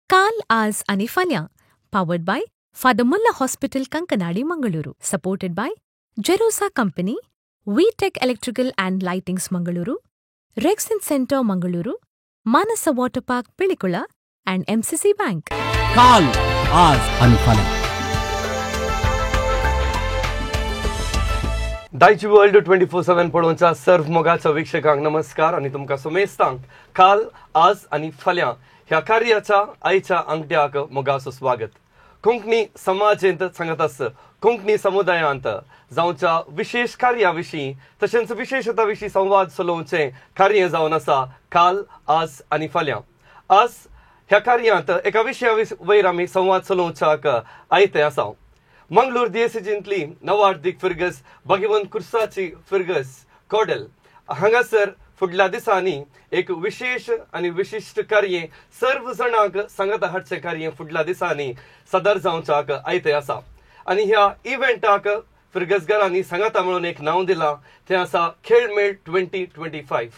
काल, आज आनी फाल्यां, powered by Father Muller hospital, Kankanady, Mangaluru, supported by Jerosa company, V Tech electrical and lightings Mangaluru, Rexin centre Mangaluru, Manasa water park Pilikula and MCC bank. काल, आज आनी फाल्यां. दायची world 24/7 पळोवच्या सर्व मोगाच्या वीक्षकांक नमस्कार आनी तुमकां सुमेस्तांक काल, आज आनी फाल्यां ह्या कार्याच्या आयच्या आंगड्याक मोगाचो स्वागत. कोंकणी समाजेंत सांगत आस कोंकणी समुदायांत जावच्या विशेष कार्या विशीं तशेंच विशेशता विशीं संवाद चलोवचें कार्य जावन आसा काल, आज आनी फाल्यां. आज ह्या कार्यांत एका विशया वयर आमी संवाद चलोवच्याक आयते आसा. मंगळूर दियेसेजींतली नवार्दीक फिरगस भगवंत कुर्साची फिरगस कॉडेल हांगासर फुडल्या दिसांनी एक विशेष आनी विशिश्ट कार्य सर्व जाणांक सांगता हाडचें कार्य फुडल्या दिसांनी सदर जावच्याक आयते आसा. आनी ह्या इव्हेंटाक फिरगसगारांनी सांगाता म्हणून एक नांव दिलां तें आसा खेळमेळ 2025.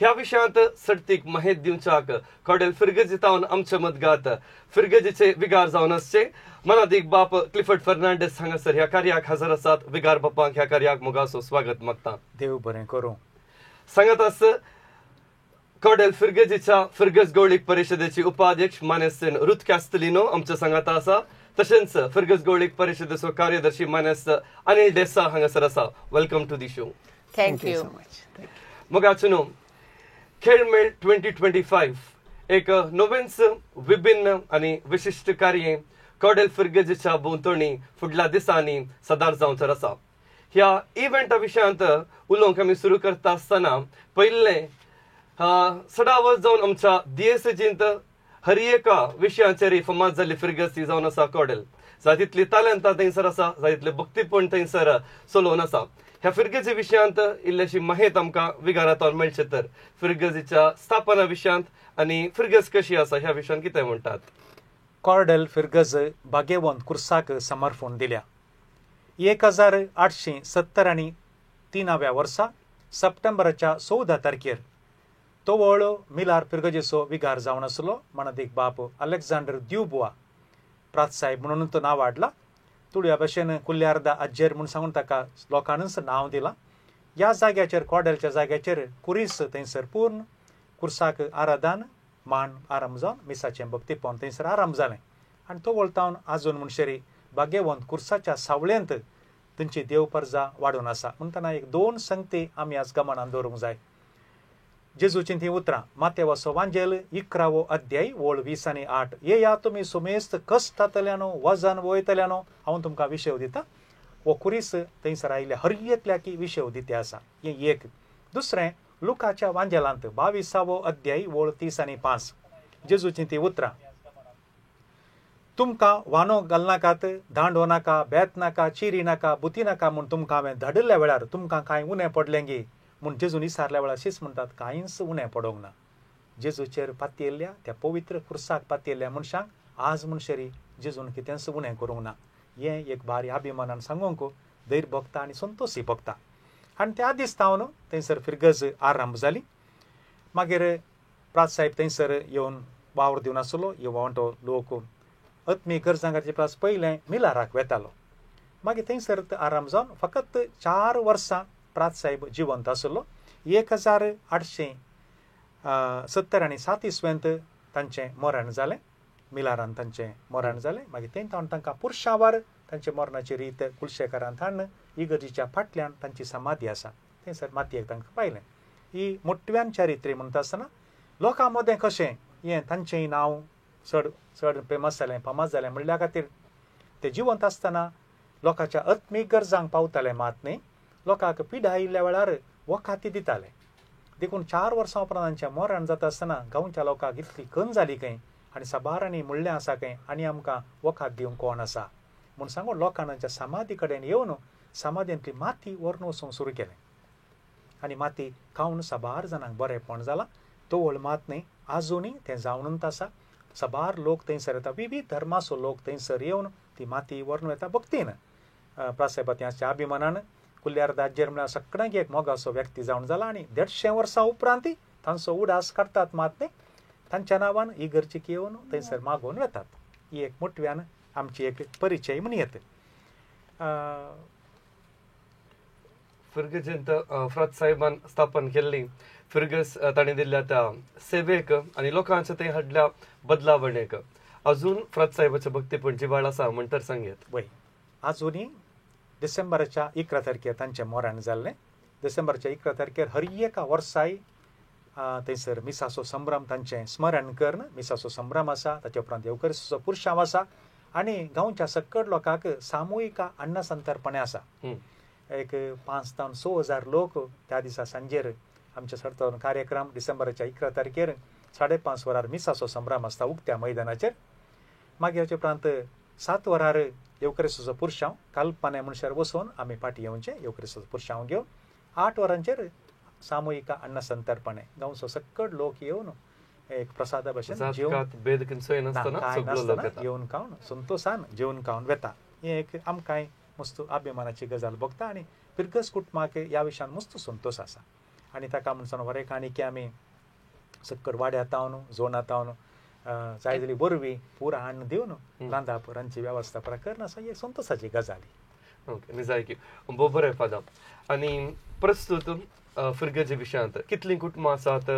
ह्या विशयांत सडतीक माहिती दिवच्याक कॉडेल फिरगजी तावन आमचे मदगात फिरगजीचे विगार जावन आसचे मनादीक बाप क्लिफर्ड फर्नांडीस हांगासर ह्या कार्याक हजर आसात. विगार बापांक ह्या कार्याक मोगाचो स्वागत मागता. देव बरें करूं. सांगत आस कॉडेल फिरगजीच्या फिरगज गौळीक परिशदेची उपाध्यक्ष मानेस्त रुथ कॅस्टलिनो आमच्या सांगाता आसा. तशेंच फिरगज गौळीक परिशदेचो कार्यदर्शी मानेस्त अनिल डेसा हांगासर आसा. Welcome to the show. Thank you. मोगाचो न्हू खेळमेळ 2025 एक नवेंच विभिन्न आनी विशिश्ट कार्य कॉडेल फिरगजीच्या भोंवतणी फुडल्या दिसांनी सदार जावचो आसा. ह्या इव्हेंटा विशयांत उलोवंक आमी सुरू करता आसतना पयलें सदावत जावन आमच्या दियेसेजींत हर एका विशयाचेर फामाद जाल्ली फिरगज ती जावन आसा कॉडेल. जाय तितली तालंतां थंयसर आसा, जाय तितलें भक्तीपण थंयसर चलोवन आसा. ह्या फिरगजी विशयांत इल्लेशी माहिती आमकां विगारांत मेळचें तर फिरगजीच्या स्थापना विशयांत आनी फिरगज कशी आसा ह्या विशयांत कितें म्हणटात? कॉर्डेल फिरगज भाग्यवंत कुर्साक समर्पण दिल्या. 1873 वर्सा सप्टेंबराच्या 14 तारखेर तोवळ मिलार फिरगजेचो विगार जावन आसलो मनादीक बाप अलेक्झांडर द्युबुआ प्रात साहेब म्हणून तो नांव हाडला. तुळया भशेन कुल्यार्दा आज्जेर म्हूण सांगून ताका लोकांनूच नांव दिलां. ह्या जाग्याचेर कॉडेलच्या जाग्याचेर कुरीस थंयसर पूर्ण कुर्साक आराधन मान आरंभ जावन मिसाचें भक्तीपण थंयसर आरंभ जालें. आनी तो वळतावन आजून म्हणशेरी भाग्यवंत कुर्साच्या सावळेंत थंयची देव परजा वाडून आसा. म्हणटना एक दोन संगती आमी आज गमनान दवरूंक जाय. जेजूचीं तीं उतरां मातेवाचो वांजेल 11वो अध्याय ओळ 20 आनी 8. येया तुमी सुमेस्त कश्टातल्यानो वजन वयतल्यानो हांव तुमकां विशय दिता. हो कुरीस थंयसर आयिल्ल्या हर एकल्याकी विशय दिते आसा. हें एक. दुसरें लुकाच्या वांजेलांत 22वो अध्याय ओळ 30 आनी 5 जेजूचीं तीं उतरां तुमकां वानो घालनाकात, दांडो नाका, बेत नाका, चिरी नाका, बुती नाका म्हूण तुमकां हांवें धाडिल्ल्या वेळार तुमकां कांय उणें पडलें गी म्हूण जेजून विचारल्या वेळार शीच म्हणटात कांयच उणें पडोंक ना. जेजूचेर पातयेल्ल्या त्या पवित्र कुर्साक पातयेल्ल्या मनशांक आज म्हणशेरी जेजून कितेंच उणें करूंक ना. हें एक भारी अभिमानान सांगूंक धैर्य भोगता आनी संतोशी भोगता. आनी त्या दीस तावन थंयसर फिरगज आरंभ जाली. मागीर प्रात साहेब थंयसर येवन वावर दिवन आसलो. ह्यो वांटो लोक आत्मीक गरजां खातीर प्लस पयलें मिलाराक वेतालो. मागीर थंयसर आराम जावन फकत 4 वर्सां प्रात साहेब जिवंत आसलो. 1877 इसवेंत तांचें मरण जालें. मिलारान तांचें मरण जालें. मागीर थंय तावन तांकां पुरशावर तांचे मरणाची रीत कुलशेकारान हाडून इगर्जीच्या फाटल्यान तांची समाधी आसा थंयसर मातयेक तांकां पायलें. ही मोटव्यान चारित्र्य म्हणटा आसतना लोकां मदें कशें हें तांचें नांव चड चड फेमस जालें फामाद जालें म्हणल्या खातीर ते जिवंत आसतना लोकांच्या आत्मीक गरजांक पावताले मात न्ही, लोकांक पिडा आयिल्ल्या वेळार वखाती दिताले. देखून 4 वर्सां उपरांत तांचें मरण जाता आसतना गांवच्या लोकांक इतली कन जाली खंय आनी साबारांनी म्हणलें आसा खंय आनी आमकां वखात दिवंक कोण आसा म्हूण सांगून लोकांनी तांच्या समाधी कडेन येवन समाधींतली माती व्हरून वचूंक सुरू केलें. आनी माती खावन साबार जाणांक बरेंपण जालां. तोवळ मात न्ही आजुनूय तें जावनूच आसा. साबार लोक थंयसर येता, विविध धर्माचो लोक थंयसर येवन ती माती व्हरून वता भक्तीन. प्रासायबाच्या अभिमानान कुल्यार दाजेर म्हळ्यार सगळ्यांक एक मोगाचो व्यक्ती जावन जाला. आनी 150 वर्सां उपरांत तांचो उडास काडटात मात न्ही, तांच्या नांवान इगर्जीक येवन थंयसर मागोवन वेतात. ही एक मोटव्यान आमची एक परिचय म्हण येता. फिर्गजेंत फ्रात साहेबान स्थापन केल्ली फिर्गज ताणें दिल्ल्या त्या सेवेक आनी लोकांच्या थंय हाडल्या बदलावणेक अजून फ्रात साहेबाचें भक्तीपण जिवाळ आसा म्हण तर सांगयत. वय, आजुनूय डिसेंबराच्या 11 तारखेर तांचें मरण जाल्लें. डिसेंबराच्या 11 तारखेर हर एका वर्साय थंयसर मिसाचो संभ्रम तांचें स्मरण करून मिसाचो संभ्रम आसा. ताच्या उपरांत येवकरिस्ताचो पुरशांव आसा आनी गांवच्या सक्कड लोकांक सामुहीक अन्न संतर्पणें आसा. एक 5 तावन 6 हजार लोक त्या दिसा सांजेर आमच्या सरतोन कार्यक्रम डिसेंबराच्या 11 तारखेर 5:30 वरार मिसाचो संभ्रम आसता उक्त्या मैदानाचेर. मागीर हाचे उपरांत 7 वरार येवकरिस्ताचो पुरशांव कालपाने मनशार बसोवन आमी फाटीं येवचें येवकरिस्ताचो पुरशांव घेवन 8 वरांचेर सामुहीक अन्न संतर्पणें गांवचो सक्कड लोक येवन एक प्रसादा भशेन जेवन येवन खावन संतोशान जेवन खावन वेता. हें एक आमकांय मस्त अभिमानाची गजाल भोगता आनी फिर्गज कुटुंबाक ह्या विशयान मस्त संतोश आसा. आनी ताका म्हणून वरे काणिके आमी सक्कड वाड्या तावन जोना तावन जाय जाल्यार वरवीं पुरा हाडून दिवन रांदाप रांदची वेवस्था करून आसा. ही संतोशाची गजाली. ओके, निजायकी बरें फादर. आनी प्रस्तुत फिर्गजे विशयांत कितलीं कुटुंबां आसात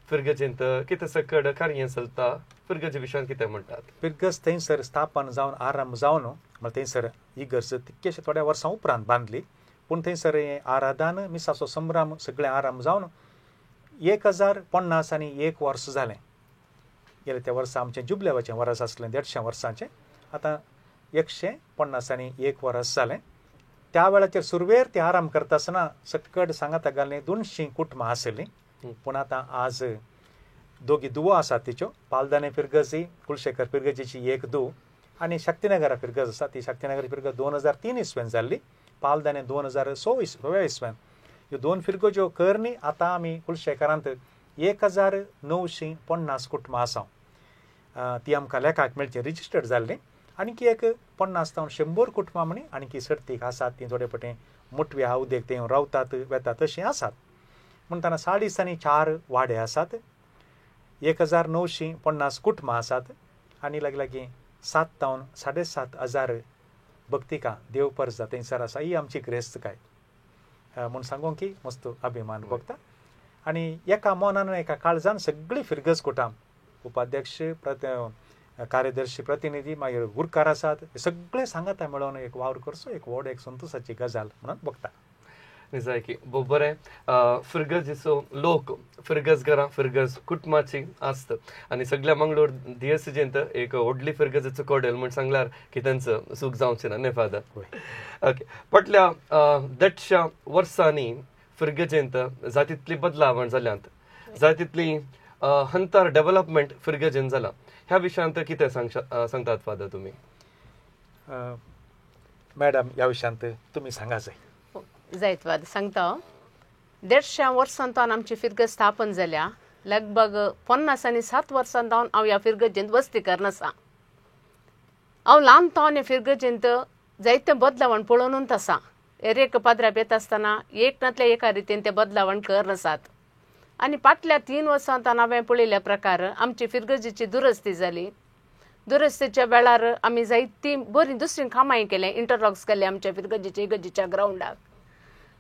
फिर्गजेंत, कितें सकड कार्य चलता फिर्गजे विशयांत कितें म्हणटात? फिर्गज थंयसर स्थापन जावन आरंभ जावन म्हळ्यार थंयसर इगर्ज तितकेशे थोड्या वर्सां उपरांत बांदली, पूण थंयसर आराधन मिसाचो संभ्रम सगळें आरंभ जावन 1050 आनी 1 वर्स जालें. गेले त्या वर्सा आमचें जुबलेवाचें वर्स आसलें 150 वर्सांचें, आतां 150 आनी 1 वर्स जालें. त्या वेळाचेर सुरवेर ती आराम करता आसतना सक्कड सांगाता घालून 200 कुटुंबां आसलीं, पूण आतां आज दोगी दुवो आसात तिच्यो, पालदाने फिर्गजी कुलशेखर फिर्गजीची एक धूव आनी शक्तिनगरा फिर्गज आसा. ती शक्तिनगर फिर्गज 2003 इसवेन जाल्ली, पालदाने 2016 इसवेन. ह्यो 2 फिर्गज्यो करनी आतां आमी कुलशेखरांत 1950 कुटुंबां आसा. ती आमकां लेखाक मेळची रजिस्टर्ड जाल्ली. आणखी एक 50 तावन 100 कुटुंबां म्हणी आणखी सर्तीक आसात, ती थोडे पटे मोटव्या उद्देग ते रावतात वेतात तशीं आसात. म्हणटना 40 आनी 4 वाडे आसात, 1950 कुटुंबां आसात आनी लागीं लागीं 7 तावन 7.5 हजार भक्तिकां देव परजा थंयसर आसा. ही आमची ग्रेस्तकाय म्हूण सांगूंक की मस्त अभिमान भोगता. आनी एका मनान एका काळजान सगळी फिर्गज कुटां उपाध्यक्ष कार्यदर्शी प्रतिनिधी मागीर गुरकार आसात सगळे सांगाता मेळोवन एक वावर करचो एक व्हड एक संतोशाची गजाल म्हणून बघता. निजायकी बरें. फिर्गजीचो लोक फिर्गज घरां फिर्गज कुटुंबाची आसत आनी सगळ्या मंगळूर दियसिजेंत एक व्हडली फिर्गजेचो कोडेल म्हण सांगल्यार की तांचो सूख जावचें ना न्ही फादर? ओके, फाटल्या 150 वर्सांनी फिर्गजेंत जाय तितली बदलावण जाल्यांत, जाय तितली हंतर डेव्हलपमेंट फिर्गजेन जाला, ह्या विशयांत कितें सांगतात फादर तुमी? मॅडम, ह्या विशयांत तुमी सांगा जाय. जायत वाद सांगता. 150 वर्सां तावन आमची फिर्गज स्थापन जाल्या. लगभग 50 आनी 7 वर्सां तावन हांव ह्या फिर्गजेंत वस्ती करून आसा. हांव ल्हान तावन ह्या फिर्गजेंत जायते बदलावण पळोवनूच आसा. एक पाद्राप येता आसतना एक नातल्या एका रितीन ते बदलावण करून आसात. आनी फाटल्या 3 वर्सां तावन हांवें पळयल्ल्या प्रकार आमची फिर्गजीची दुरस्ती जाली. दुरस्तीच्या वेळार आमी जायतीं बरीं दुसरीं कामांय केलें, इंटरलॉक्स केले आमच्या फिर्गजीच्या इगर्जीच्या ग्रावंडाक.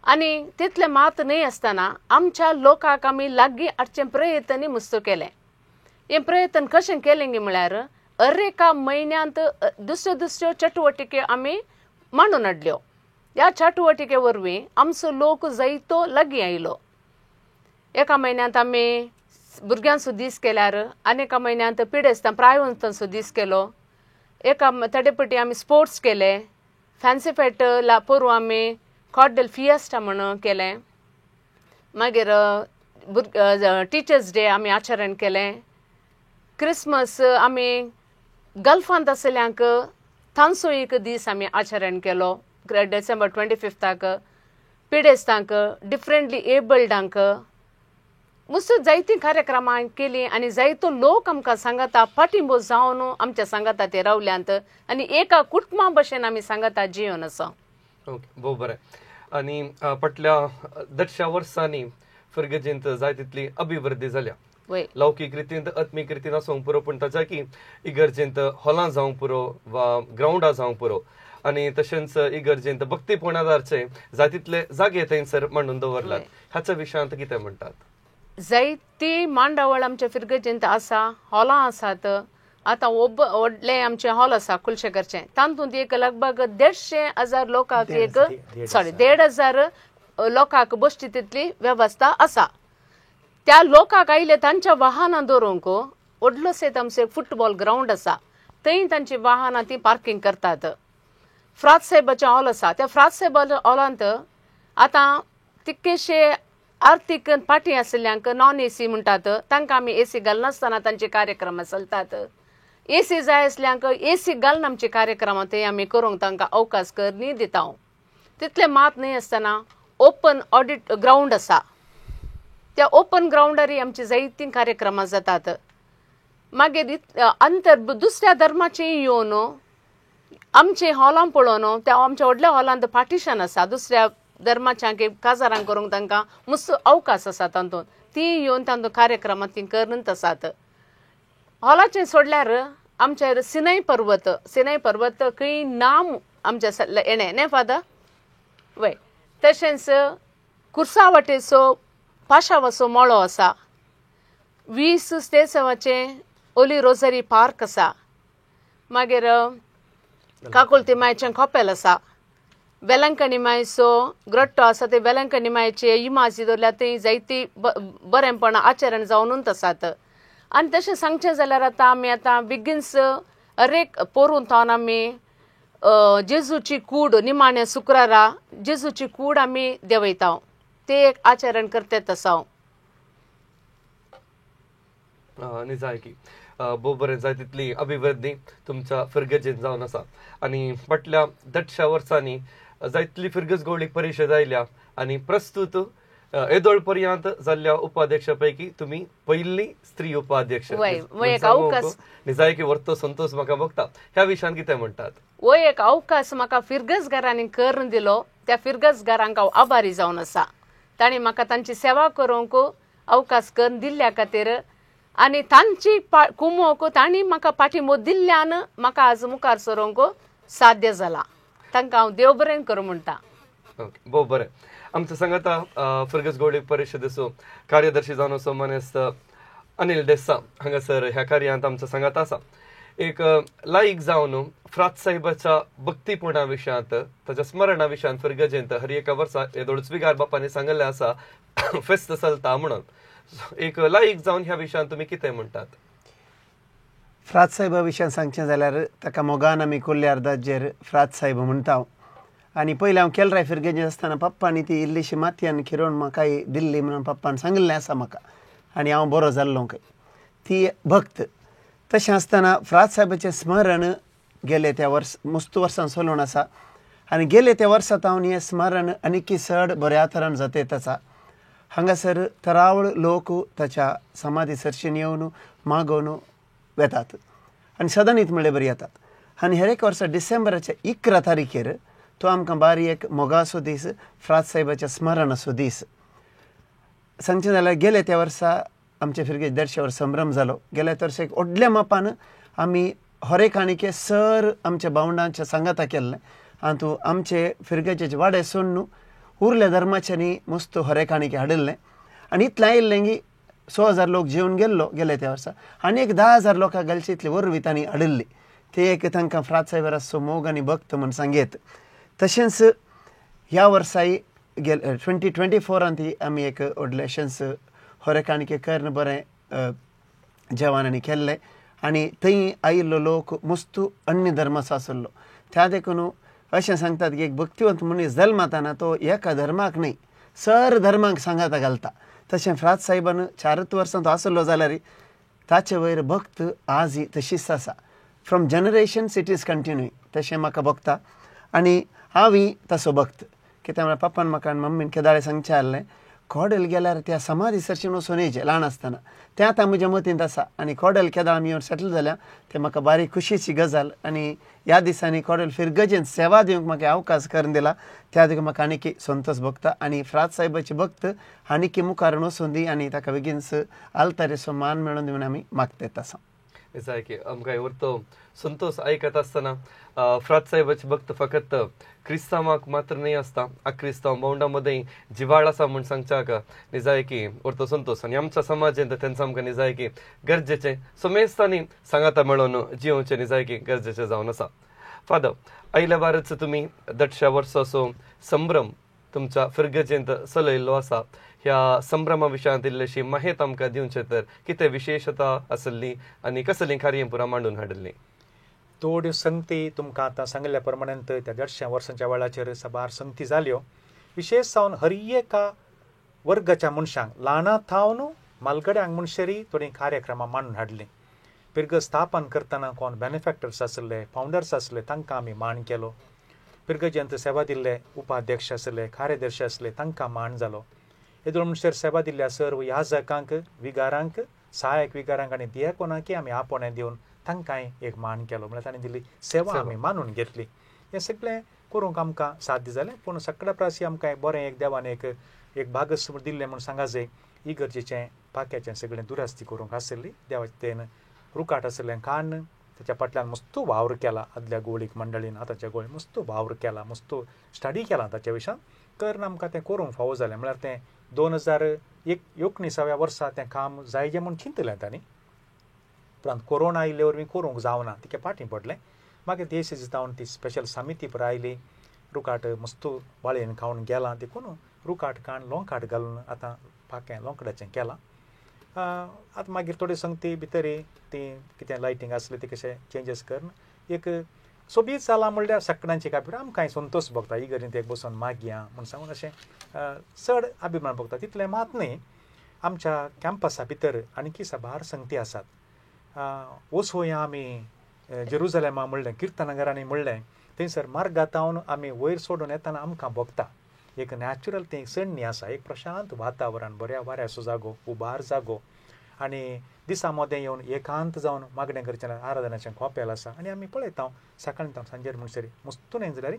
आनी तितलें मात न्हय आसतना आमच्या लोकांक आमी लागीं हाडचें प्रयत्नय मस्त केलें. हें प्रयत्न कशें केलें म्हळ्यार हर एका म्हयन्यांत दुसऱ्यो दुसऱ्यो चटुवटिके आमी मांडून हाडल्यो. ह्या चटुवटिके वरवीं आमचो लोक जायतो लागीं आयलो. एका म्हयन्यांत आमी भुरग्यांचो दीस केल्यार आनी एका म्हयन्यांत पिडेस्तां प्रायवंतांचो दीस केलो. एका थोडे पटी आमी स्पोर्ट्स केले. फॅन्सी फेट पोरूं आमी कॉर्डेल फिएस्टा म्हण केलें. मागीर टिचर्स डे आमी आचरण केलें. क्रिसमस आमी गल्फांत आशिल्ल्यांक तांचो एक दीस आमी आचरण केलो डिसेंबर 25 पिडेस्तांक, डिफरंटली एबल्डांक मस्त जायतीं कार्यक्रमां केलीं. आनी जायतो लोक आमकां सांगाता पाठिंबो जावन आमच्या सांगाता ते रावल्यांत आनी एका कुटुंबा भशेन आमी सांगाता जिवन आसा. ओके, भोव बरें. आनी फाटल्या 150 वर्सांनी फिर्गजेंत जाय तितली अभिवृद्धी जाल्या, लौकीक रितीन आत्मीक रितीन आसूंक पुरो, पूण ताच्या की इगर्जेंत हॉलां जावंक पुरो वा ग्रावंडां जावंक पुरो आनी तशेंच इगर्जेंत भक्तीपण आदारचे जाय तितले जागे थंयसर मांडून दवरल्यात. हाच्या विशयांत कितें म्हणटात? जायती मांडावळ आमच्या फिरगर्जेंत आसा, हॉलां आसात. आतां व्हडलें आमचें हॉल आसा कुलशेखरचें, तातूंत एक लगभग 150,000 लोकांक एक सॉरी 1,500 लोकांक बसची तितली वेवस्था आसा. त्या लोकांक आयले तांच्या वाहनां दवरूंक व्हडलो सेत आमचें फुटबॉल ग्रावंड आसा, थंय तांची वाहनां ती पार्किंग करतात. फ्रात साहेबाचें हॉल आसा, त्या फ्रात साहेबाच्या हॉलांत आतां तितकेशे आर्थीक पाटी आशिल्ल्यांक नॉन एसी म्हणटात तांकां आमी एसी घालनासतना तांचे कार्यक्रम चलतात. एसी जाय आसल्यांक एसी घालून आमचे कार्यक्रम ते आमी करूंक तांकां अवकाश करनी दिता. तितलें मात न्हय आसतना ओपन ऑडिट ग्रावंड आसा, त्या ओपन ग्रावंडारय आमची जायतीं कार्यक्रमां जातात. मागीर अंतर दुसऱ्या धर्माचें येवन आमचे हॉलां पळोवन त्या आमच्या व्हडल्या हॉलांत पार्टिशन आसा, दुसऱ्या धर्माच्या काजारां करूंक तांकां मस्त अवकाश आसा तातूंत, ती येवन तांतूत कार्यक्रमां ती करत आसात. हॉलाचें सोडल्यार आमच्या सिनय पर्वत, सिनय पर्वत खंय नाम आमच्या येणें न्ही फादर वय. तशेंच कुर्सा वाटेचो पाशावाचो मळो आसा, 20 स्टेसवाचें ओली रोजरी पार्क आसा, मागीर काकुलती मायचें कपेल आसा, वेलंकणी मायचो ग्रट्टो आसा, ते वेलंकणी मायचे इमाजी दवरल्या थंय जायती बरेंपण आचरण जावनूच आसात. आनी तशें सांगचें जाल्यार आतां आमी आतां बेगीनच हरेक पोरून थावन आमी जेजूची कूड निमाण्या शुक्रारा जेजूची कूड आमी देंवयता, ते एक आचरण करतात आसा. निजायकी भोव बरें जाय तितली अभिवृद्धी तुमच्या फिरगर्जेन जावन आसा आनी फाटल्या 150 वर्सांनी जायतली फिरगज गवळीक परिशद आयल्या आनी प्रस्तुत येदोळ पर्यंत जाल्ल्या उपाध्यक्षा पैकी तुमी पयली स्त्री उपाध्यक्ष. निजायकी वर्तो संतोष म्हाका भोगता. ह्या विशयान कितें म्हणटात? हो एक अवकाश म्हाका फिरगजगारांनी करून दिलो, त्या फिरगजगारांक हांव आभारी जावन आसा. तांणी म्हाका तांची सेवा करूंक अवकाश करून दिल्ल्या खातीर आनी तांची कुमोक तांणी म्हाका पाठिंबो दिल्ल्यान म्हाका आज मुखार सरूंक साध्य जाला. तांकां हांव देव बरें करूं म्हणटा. ओके, भोव बरें. आमच्या सांगाता फिरगज गवळी परिशदेचो कार्यदर्शी जावन आसा मानेस्त अनिल डेसा हांगासर ह्या कार्यांत आमच्या सांगात आसा. एक लायक जावन फ्रात साहेबाच्या भक्तीपणा विशयांत ताच्या स्मरणा विशयांत फिरगजेंत हर एका वर्सा येदोळच विगार बापांनी सांगिल्लें आसा फेस्त चलता म्हणून एक लायक जावन ह्या विशयांत तुमी कितें म्हणटात? फ्रात साहेबा विशयान सांगचें जाल्यार ताका मोगान आमी कुल्ल्या अर्दाचेर फ्रात साहेब म्हणटा. आनी पयलें हांव केलराय फिरगेजेंत आसतना पप्पानी ती इल्लीशी मातयेन खिरोवन म्हाका दिल्ली म्हणून पप्पान सांगिल्लें आसा म्हाका आनी हांव बरो जाल्लो खंय ती भक्त. तशें आसतना फ्रात साहेबाचें स्मरण गेले त्या वर्स मस्त वर्सां चलून आसा आनी गेले त्या वर्सा तावन हें स्मरण आनीकी चड बऱ्या तरान जाता आसा. हांगासर तरावळ लोक ताच्या समाधी सरशीन येवन मागोवन वेतात आनी सदांनीत म्हणले बरी येतात. आनी हर एक वर्सा डिसेंबराच्या 11 तारखेर तो आमकां बारी एक मोगाचो दीस, फ्रात साहेबाच्या स्मरणाचो दीस. सांगचें जाल्यार गेले त्या वर्सा आमचे फिरगेज 150 वर्स संभ्रम जालो. गेल्या वर्सा एक व्हडल्या मापान आमी हरेक आणिके सर आमच्या भावंडांच्या सांगाता केल्लें आनी तूं आमचे फिरगेजेचे वाडे सोडून उरल्या धर्माच्यांनी मस्त हरेक आणिके हाडिल्लें आनी इतलें आयिल्लें की 6,000 लोक जेवन गेल्लो गेले त्या वर्सा आनी एक 10,000 लोकां घालची इतली वरवीं तांणी हाडिल्ली. ते एक तांकां फ्रात साहेबार आसचो मोग आनी भक्त म्हूण सांगयत. तशेंच ह्या वर्साय गेले 2024 आमी एक व्हडलेशेंच हरेक आणिके करून बरें जेवण आनी केल्लें आनी थंय आयिल्लो लोक मस्त अन्य धर्माचो आसलो. त्या देखून अशें सांगतात की एक भक्तिवंत मनीस जल्मताना तो एका धर्माक न्हय सर धर्माक सांगाता घालता. तशें फ्रात साहेबान 4 वर्सां तो आसलो जाल्यार ताचे वयर भक्त आजय तशीच आसा. From generations it is continuing तशें म्हाका भोगता आनी हांवूय तसो भक्त. कित्याक म्हळ्यार पप्पान म्हाका आनी मम्मीन केदाळे सांगचें आहलें कॉडेल गेल्यार त्या समाधी सरशीन वचून येयचें ल्हान आसतना, तें आतां म्हज्या मतींत आसा. आनी कॉडेल केदाळ आमी येवन सेटल जाल्या तें म्हाका बारीक खुशीची गजाल. आनी ह्या दिसांनी कॉडेल फिरगजेन सेवा दिवंक म्हाका अवकाश करून दिला, त्या देखून म्हाका आनीक संतोष भोगता. आनी फ्राद साहेबाची भक्त आनीक मुखार वचून दी आनी ताका बेगीनच आल्तारेचो मान मेळून दी म्हूण आमी मागतात आसा. सारकें आमकां वरतो संतोष आयकत आसतना फ्राद साहेबाची भक्त फकत क्रिस्तांवाक मात्र न्हय आसता, अक्रिस्तांव भावंडां मदें जिवाळ आसा म्हूण सांगच्याक निजायकी वरतो संतोष. आनी आमच्या समाजांत तेंचो आमकां निजायकी गरजेचें समेस्तांनी सांगाता मेळोवन जियोवचें निजायकी गरजेचें जावन आसा. फादर, आयल्या वारच तुमी 150 वर्साचो संभ्रम तुमच्या फिरगजेंत चलयल्लो आसा, ह्या संभ्रमा विशयांत इल्लीशी माहिती आमकां दिवचें तर कितें विशेशता आसली आनी कसलीं कार्यां पुरा मांडून हाडिल्लीं? थोड्यो संगती तुमकां आतां सांगिल्ल्या प्रमाणे त्या 150 वर्सांच्या वेळाचेर साबार संगती जाल्यो. विशेश जावन हर एका वर्गाच्या मनशांक ल्हाना थावन मालगड्यांक म्हणसरी थोडीं कार्यक्रमां मांडून हाडलीं. फिरगज स्थापन करतना कोण बेनिफॅक्टर्स आसले, फावंडर्स आसले, तांकां आमी मान केलो. फिरगजेंत सेवा दिल्ले उपाध्यक्ष आसले, कार्यदर्शी आसले, तांकां मान जालो. येदोळ म्हणसर सेवा दिल्ल्या सर्व याजकांक, विगारांक, सहायक विगारांक आनी दियाकोनांक आमी आपोवणें दिवन तांकांय एक मान केलो. म्हळ्यार तांणी दिल्ली सेवा आमी मानून घेतली. हें सगळें करूंक आमकां साध्य जालें. पूण सगळ्या प्रासी आमकां बरें एक देवान एक एक भागस दिल्लें म्हूण सांगा जाय. इगर्जेचें पाक्याचें सगळें दुरस्ती करूंक आसली, देवाचें तेन रुकाट आसलें कान ताच्या फाटल्यान मस्तू वावर केला. आदल्या गोवळीक मंडळीन आतांच्या गोळी मस्तू वावर केला, मस्तू स्टडी केला ताच्या विशयान करून आमकां तें करूंक फावो जालें. म्हळ्यार तें 2019 वर्सा तें काम जायजें म्हूण चिंतलें तांणी. उपरांत कोरोना आयिल्ले वरवीं करूंक जावना, तिका फाटीं पडलें. मागीर देश जावन ती स्पेशल समिती पळय आयली, रुकाट मस्तू वाळयेन खावन गेलां देखून रुकाट काण लोंकाट घालून आतां पाकें लोंकडाचें केलां. आतां मागीर थोडी संगती भितर ती कितें लायटींग आसली ती कशें चेंजीस करून एक सोबीत जालां म्हणल्यार सगळ्यांची कापी आमकांय संतोष भोगता. इगर्जेंत एक बसून मागया म्हूण सांगून अशें चड अभिमान भोगता. तितलें मात न्हय, आमच्या कॅम्पसा भितर आनीकी साबार संगती आसात. वचोया आमी जेरुजलेमा म्हणलें, किर्तनगरांनी म्हणलें, थंयसर मार्गातावन आमी वयर सोडून येतना आमकां भोगता एक नॅचरल थंय सण्णी आसा, एक प्रशांत वातावरण, बऱ्या वाऱ्याचो जागो, उबार जागो. आनी दिसा मदें येवन एकांत जावन मागणें करचें आराधनाचें कोपेल आसा. आनी आमी पळयता सकाळीं तावन सांजेर म्हणसर मस्तू न्हय जाल्यार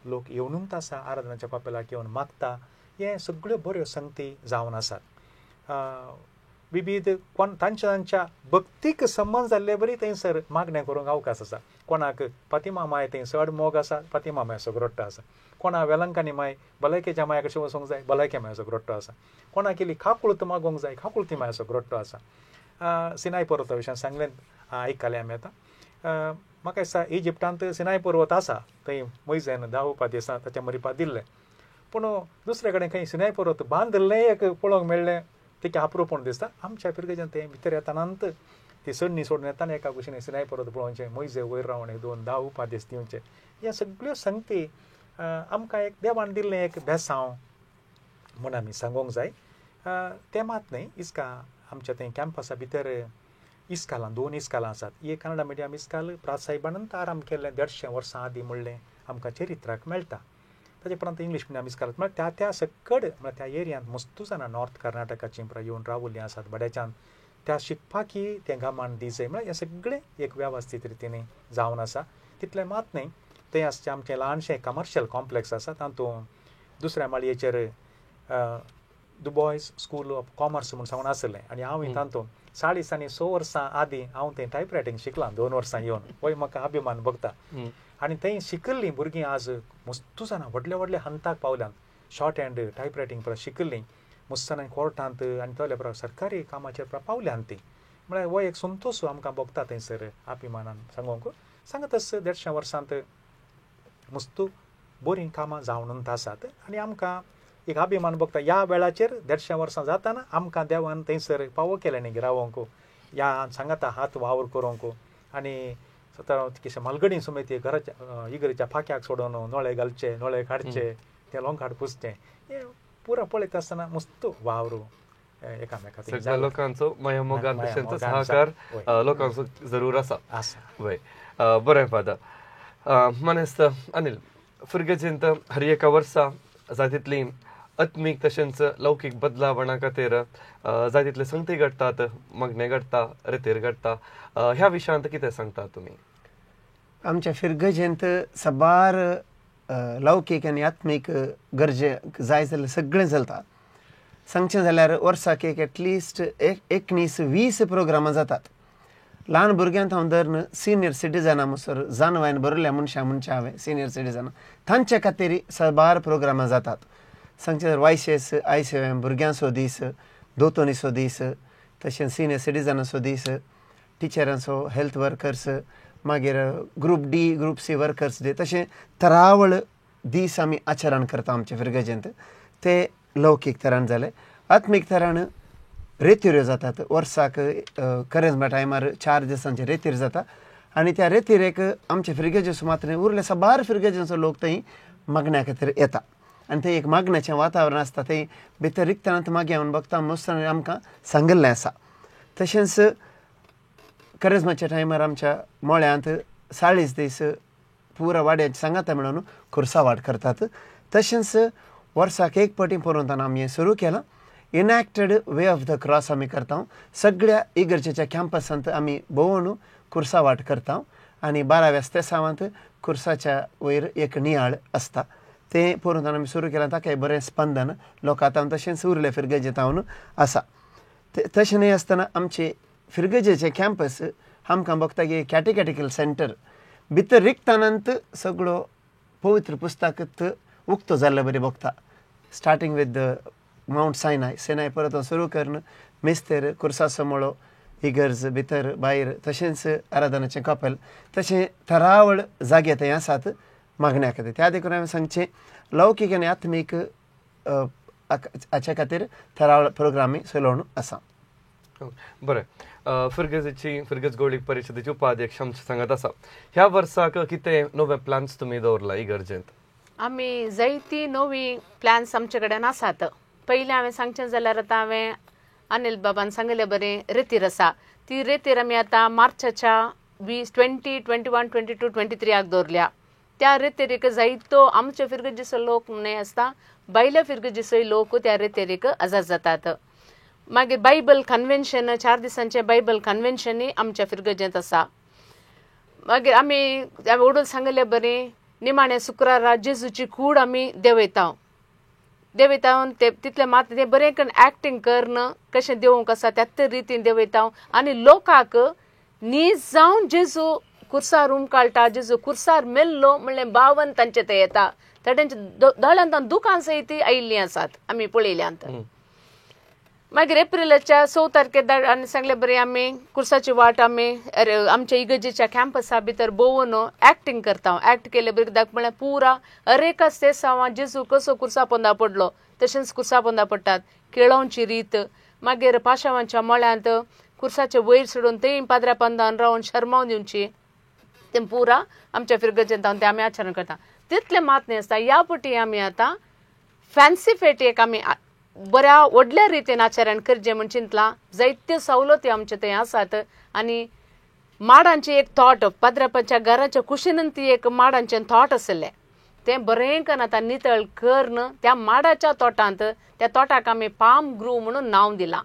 लोक येवनूच आसा आराधनाच्या कोपेलाक येवन मागता. हें सगळ्यो बऱ्यो संगती जावन आसात. विविध कोण तांच्या तांच्या भक्तीक संबंद जाल्ले बरी थंयसर मागणें करूंक अवकाश आसा. कोणाक फातिमा माय थंय चड मोग आसा, फातिमा मायचो ग्रोट्टो आसा. कोणा वेलंकानी माय भलायकेच्या माया कशें वचूंक जाय, भलायके मायाचो ग्रोट्टो आसा. कोणाक इल्ली काकुळत मागोवंक जाय, काकुळती मायाचो ग्रोट्टो आसा. सिनाय पर्वता विशयान सांगलें आयकलें आमी आतां. म्हाका दिसता इजिप्टांत सिनाय पर्वत आसा, थंय मोयजेन 10 उपादेसां ताच्या मरिपा दिल्लें. पूण दुसरे कडेन खंय सिनाय पर्वत बांदिल्लें एक पळोवंक मेळ्ळें, तिका अप्रूपण दिसता. आमच्या फिरगेजान तें भितर येतानांत ती सण्णी सोडून येताना एका कुशीन सिनाय पर्वत पळोवचें, मोयजे वयर रावन एक 2 10 उपादेस दिवचे. ह्या सगळ्यो संगती आमकां एक देवान दिल्लें एक बेसांव म्हूण आमी सांगूंक जाय. तें मात न्हय, इस्का आमच्या थंय कॅम्पसा भितर इस्कालां, 2 इस्कालां आसात. एक कन्नडा मिडियम इस्काल प्रात साहेबान आराम केल्लें 150 वर्सां आदीं म्हणलें आमकां चरित्राक मेळटा. ताचे उपरांत इंग्लीश मिडियम इस्काल म्हळ्यार त्या त्या सकड म्हळ्यार त्या एरियांत मस्तू जाणां नॉर्थ कर्नाटकाचीं पुराय येवन रावल्लीं आसात बड्याच्यान, त्या शिकपाकी तें गामान दिजय म्हळ्यार हें सगळें एक वेवस्थीत रितीन जावन आसा. तितलें मात न्हय, थंय आसचें आमचें ल्हानशें कमर्शियल कॉम्प्लेक्स आसा, तातूंत दुसऱ्या माळयेचेर दुबॉयज स्कूल ऑफ कॉमर्स म्हूण सांगून आसलें. आनी हांव तातूंत 40 आनी 6 वर्सां आदीं हांव थंय टायपरायटींग शिकलां 2 वर्सां येवन, होय म्हाका अभिमान भोगता. आनी थंय शिकिल्लीं भुरगीं आज मस्तू जाणां व्हडल्या व्हडल्या हंताक पावल्यांत. शॉर्ट हँड टायपरायटींग परत शिकिल्लीं मस्त जाणां कोर्टांत आनी थोडे परत सरकारी कामाचेर पावल्यांत तीं. म्हळ्यार हो एक संतोश आमकां भोगता थंयसर अभिमानान सांगूंक. सांगत आस 150 वर्सांत मस्तू बरीं कामां जावन आसात आनी आमकां एक अभिमान भोगता. ह्या वेळाचेर 150 वर्सां जाताना आमकां देवान थंयसर पावो केलें न्ही रावोंक, ह्या सांगाता हात वावर करूंक. आनी स्वता कितें मालगडी सुमेत घराच्या इगर्जेच्या फाक्याक सोडून नळे घालचे, नळे काडचे, ते लोंकाड पुसचें, हें पुरा पळयता आसतना मस्त वावर एकामेका सगळ्या लोकांचो माया मोगान तशेंच सहकार लोकांचो जरूर आसा. वय बरें फादर. मानेस्त अनिल, फिरगजेंत हर एका वर्सा जाय तितलीं आत्मीक तशेंच लौकीक बदलावणा खातीर जाय तितले संगती घडटात, मागणें घडटा, रेतीर घडटा, ह्या विशयांत कितें सांगता तुमी? आमच्या फिरगजेंत साबार लौकीक आनी आत्मीक गरजे जाय जाल्यार सगळें चलता. सांगचें जाल्यार वर्साक एक एटलिस्ट 19-20 प्रोग्रामां जातात. ल्हान भुरग्यांत हांव धरून सिनियर सिटीजनां म्हणसर जानवायन भरिल्ल्या मनशां म्हणचें हांवें सिनियर सिटीजनां तांचे खातीर साबार प्रोग्रामां जातात. सांगचें जाल्यार वायशेस आयसेव्यां भुरग्यांचो दीस, दोतोनीचो दीस, तशेंच सिनियर सिटीजनांचो दीस, टिचरांचो, हेल्थ वर्कर्स, मागीर group D group C workers day, तशें तरावळ दीस आमी आचरण करता आमचे फिरगजेंत. ते लौकीक तरान जाले. आत्मीक तरान रेतिऱ्यो जातात. वर्साक करेज्मा टायमार 4 दिसांचे रेतीर जाता आनी त्या रेतिरेक आमचे फिरगजेचो मात्र उरले साबार फिरगजेचो लोक थंय मागण्या खातीर येता आनी थंय एक मागण्याचें वातावरण आसता. थंय भितर रिकतनात मागीर हांव बघता मस्तान आमकां सांगिल्लें आसा. तशेंच करेज्माच्या टायमार आमच्या मळ्यांत 40 दीस पुरा वाड्याचे सांगाता म्हणून खुर्सा वाट करतात. तशेंच वर्साक एक पटी परोवंतान आमी हें सुरू केलां. Enacted way of the cross आमी करता. सगळ्या इगर्जेच्या कॅम्पसांत आमी भोंवून खुर्सा वाट करता आनी 12व्या स्तेसावांत खुर्साच्या वयर एक नियाळ आसता. तें परोवंतान आमी सुरू केलां. ताका बरें स्पंदन लोकां तशेंच उरले फिरगजेंत आसा. तशें न्हय आसतना आमचे फिरगजेचे कॅम्पस आमकां बघता की कॅटेकॅटिकल सेंटर भितर रिकतानांत सगळो पवित्र पुस्तक उक्तो जाल्ले बरी बघता. Starting with Mount Sinai, Sinai परत सुरू करून मिस्तेर, कुर्साचो मळो, इगर्ज भितर भायर, तशेंच आराधनाचें कपेल, तशें थरावळ जागे थंय आसात मागण्या खातीर. त्या देखून हांवें सांगचें लौकीक आनी आत्मीक हाच्या खातीर थरावळ प्रोग्रामी चलोवन आसा. बरें, फिरगजेची फिरगज गोळीक परिशदेची उपाध्यक्ष आमचे सांगत आसा, ह्या वर्साक कितें नवे प्लान्स तुमी दवरला इगर्जेंत? आमी जायती नवी प्लॅन्स आमचे कडेन आसात. पयलीं हांवें सांगचें जाल्यार आतां हांवें अनिल बाबान सांगिल्लें बरें रेतीर आसा, ती रेतीर आमी आतां मार्चाच्या 20, 20, 21, 22, 23 दवरल्या. त्या रेतेरीक जायतो आमचे फिरगजेचो लोक न्हय आसता, भायल्या फिरगजेचोय लोक त्या रेतेरीक आजाद जातात. मागीर बायबल कन्वेन्शन, 4 दिसांचें बायबल कन्वेन्शनूय आमच्या फिरगजेंत आसा. मागीर आमी ओडून सांगिल्लें बरें निमाणे शुक्रारा जेजूची कूड आमी देंवयता. देंवयता ते तितलें मात तें बरें करून एक्टींग करून कशें देंवूंक आसा त्याच रितीन देंवयता आनी लोकांक नीज जावन जेजू कुर्सार उमकाळटा, जेजू कुर्सार मेल्लो म्हणलें बावन तांचे ते येता. तेंच्या दोळ्यांत दुकान सयत आयिल्लीं आसात आमी पळयल्यांत. मागीर एप्रिलाच्या 6 तारखेर आनी सांगले बरें आमी कुर्साची वाट आमी आमच्या इगर्जेच्या कॅम्पसा भितर भोंवून एक्टींग करता. एक्ट केले बरें कित्याक म्हळ्यार पुरा अरेका सेसांवां जेजू कसो कुर्सा पोंदा पडलो तशेंच कुर्सा पोंदा पडटात, केळोवची रीत, मागीर पाशावांच्या मळ्यांत कुर्साचे वयर सोडून थंय पाद्र्या पंदान रावन शर्माव दिवची, तें पुरा आमच्या फिरगजेंत तें आमी आचरण करता. तितलें मात न्हय आसता, ह्या पटी आमी आतां फॅन्सी फेटयेक आमी बऱ्या व्हडल्या रितीन आचरण करचें म्हूण चिंतलां. जायत्यो सवलती आमचे थंय आसात आनी माडांची एक थोट पाद्रापाच्या घराच्या कुशीनून ती एक माडांचें थोट आशिल्लें तें बरें करून आतां नितळ करून त्या माडाच्या तोटांत त्या तोटाक आमी पाम ग्रू म्हणून नांव दिलां.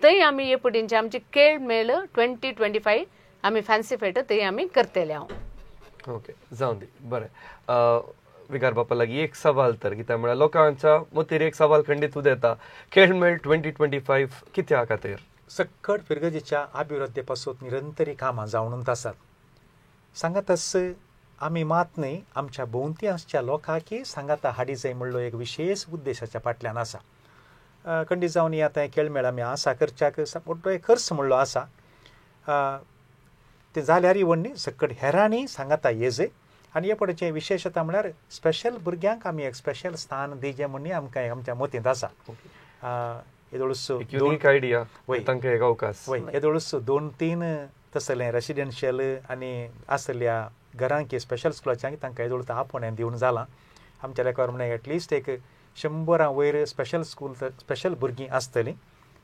थंय आमी हे पटींचे आमची केळ मेळ 2025 आमी फॅन्सी फेट थंय आमी करतले. हांव ओके जावं दी. बरें, विकार बापा लागीं एक सवाल तर कित्याक म्हळ्यार लोकांच्या मतीर एक सवाल खंडीत उदेता, खेळमेळ 2025 कित्या खातीर? सक्कड फिरगजेच्या अभिवृद्धी पासून निरंतरी कामां जावन आसात. सांगातच आमी मात न्हय आमच्या भोंवती आसच्या लोकांकी सांगाता हाडी जाय म्हणलो एक विशेष उद्देशाच्या फाटल्यान आसा. खंडीत जावन आतां खेळमेळ आमी आसा करच्याक मोटो एक खर्च म्हणलो आसा, तें जाल्यारय व्हडली सक्कड हेरांनी सांगाता येजे. आनी हे पडचें विशेशता म्हळ्यार स्पेशल भुरग्यांक आमी एक स्पेशल स्थान दिजें म्हूण आमकां आमच्या मतींत आसा. येदोळूच युनीक आयडिया तांकां एक अवकाश वय येदोळूच 2-3 तसलें रेसिडेन्शियल आनी आसल्या घरांकी स्पेशल स्कुलाच्यांक तांकां येदोळ आपोवणें दिवन जालां. आमच्या लेखार म्हणल्यार एटलिस्ट एक 100 वयर स्पेशल स्कूल स्पेशल भुरगीं आसतलीं,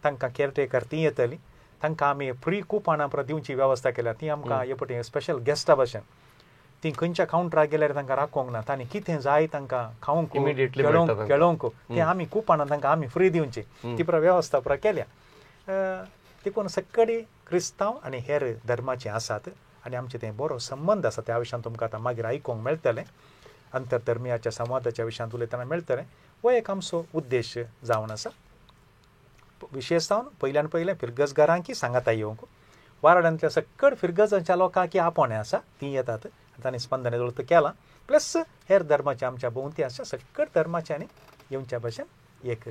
तांकां केअरटेकर ती येतली, तांकां आमी फ्री कुपानां परत दिवची वेवस्था केल्या. ती आमकां हे पटी स्पेशल गेस्टा भशेन ती खंयच्या कावंटराक गेल्यार तांकां राखोंक ना, तांणी कितें जाय तांकां खावंक खेळोंक खेळोंक तें आमी कुपानां तांकां आमी फ्री दिवची ती पुरा वेवस्था पुरा केल्या. देखून सगळी क्रिस्तांव आनी हेर धर्माचे आसात आनी आमचे ते बरो संबंद आसा. त्या विशयान तुमकां आतां मागीर आयकूंक मेळटलें, आंतरधर्मियाच्या संवादाच्या विशयांत उलयतना मेळटलें. हो एक आमचो उद्देश जावन आसा. विशेश जावन पयल्यान पयलें फिरगजगारांकी सांगाता येवंक, वाराडांतल्या सकळ फिरगजांच्या लोकांकी आपोवणें आसा, तीं येतात तांणी स्पंदन येदोळ केलां. प्लस हेर धर्माचे आमच्या भोंवती आसा सकळ धर्माच्या आनी येवच्या भशेन एक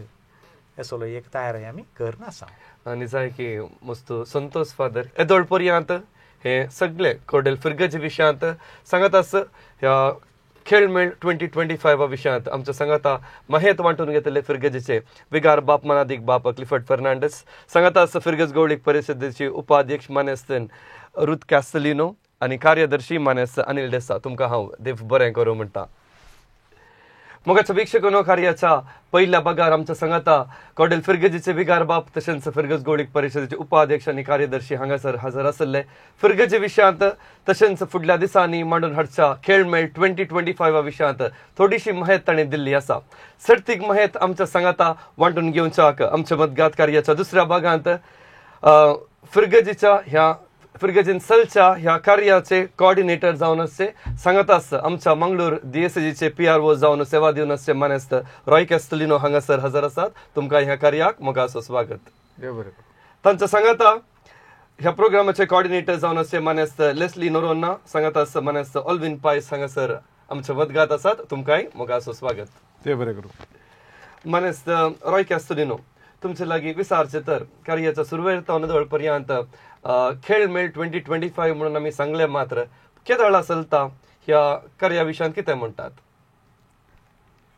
असलो एक तयारी आमी करून आसा. आनी जाय की मस्त संतोष फादर येदोळ पर्यंत हे सगळे कोडेल फिरगजी विशयांत सांगत आस. ह्या खेळमेळ 2025 विशयांत आमच्या सांगाता माहेत वांटून घेतले फिरगजीचे विगार बाप मानादीक बाप क्लिफर्ड फर्नांडस, सांगाता आस फिरगज गवळीक परिशदेची उपाध्यक्ष मानेस्त रुथ कॅस्टलिनो आनी कार्यदर्शी मानेस्त अनिल डेसा. तुमकां हांव देव बरें करूं म्हणटा. मोगाच्या वीक्षकांनो, कार्याच्या पहिल्या भागार आमच्या सांगाता कॉडेल फिरगजीचे विगार बाप तशेंच फिरगज गवळीक परिशदेचे उपाध्यक्ष आनी कार्यदर्शी हांगासर हजर आसले. फिरगजी विशयांत तशेंच फुडल्या दिसांनी मांडून हाडच्या खेळमेळ 2025 विशयांत थोडीशी माहिती तांणी दिल्ली आसा. सर्तीक माहिती आमच्या सांगाता वांटून घेवच्याक आमच्या मतगात कार्याच्या दुसऱ्या भागांत फिरगजीच्या ह्या फिरगजीन सलच्या ह्या कार्याचे कोऑर्डिनेटर जावन आसचे सांगत आस आमच्या मंगळूर डीएसजीचे PRO जावन सेवा दिवन आसचे मानेस्त रॉय कॅस्टलिनो हांगासर हजर आसात. तुमकां ह्या कार्याक मोगाचो स्वागत. तांच्या सांगाता ह्या प्रोग्रामाचे कोऑर्डिनेटर जावन आसचे मानेस्त लेस्ली नोरोन्ना, सांगत आस मानेस्त ऑल्विन पायस हांगासर आमचे वदगात आसात. तुमकांय मोगाचो स्वागत. मानेस्त रॉय कॅस्टलिनो, तुमचे लागीं विचारचें तर कार्याच्या सुरवेर तावन पर्यंत खेळमेळ 2025 म्हणून आमी सांगले मात्र केदळा चलता ह्या कार्या विशयांत कितें म्हणटात?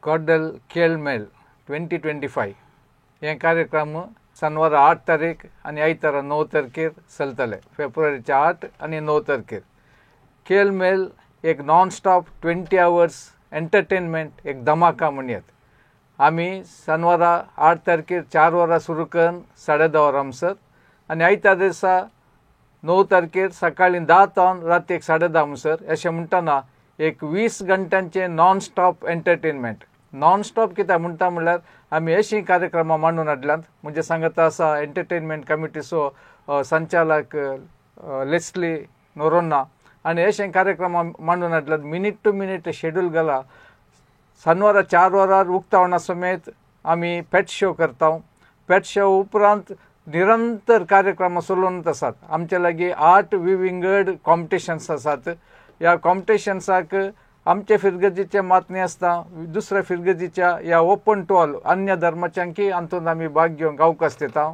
कॉडेल खेळमेळ 2025 हे कार्यक्रम शनिवार 8 तारीख आनी आयतारा 9 तारखेर चलतले, फेब्रुवारीच्या 8 आनी 9 तारखेर. खेळमेळ एक नॉन स्टॉप 20 आवर्स एंटरटेनमेंट, एक धमाका म्हणयत. आमी शनिवारा 8 तारखेर 4 वरां सुरू करून 10:30 वरां म्हणसर आनी आयतार दिसा 9 तारखेर सकाळी 10 तावन रातीक 10:30 म्हणसर, अशें म्हणटना एक 20 घंट्यांचें non stop entertainment. Non stop कित्याक म्हणटा म्हणल्यार आमी अशीं कार्यक्रमां मांडून हाडल्यात. म्हणजे सांगता आसा एंटरटेनमेंट कमिटीचो संचालक लेस्ली नोरोन्ना आनी अशें कार्यक्रमां मांडून हाडल्यात. मिनीट टू मिनीट शेड्यूल घाला. शनिवारा 4 वरार उक्तावणा समेत आमी पेट शो करता. पेट शो उपरांत निरंतर कार्यक्रम चलून आसात. आमचे लागीं 8 विंगड कॉम्पिटिशन्स आसात. ह्या कॉम्पिटिशन्साक आमचे फिरगजीचे मात न्ही आसता, दुसऱ्या फिरगजीच्या ह्या ओपन टू ऑल अन्य धर्माच्यांकी हातूंत आमी भाग घेवंक अवकाश दिता.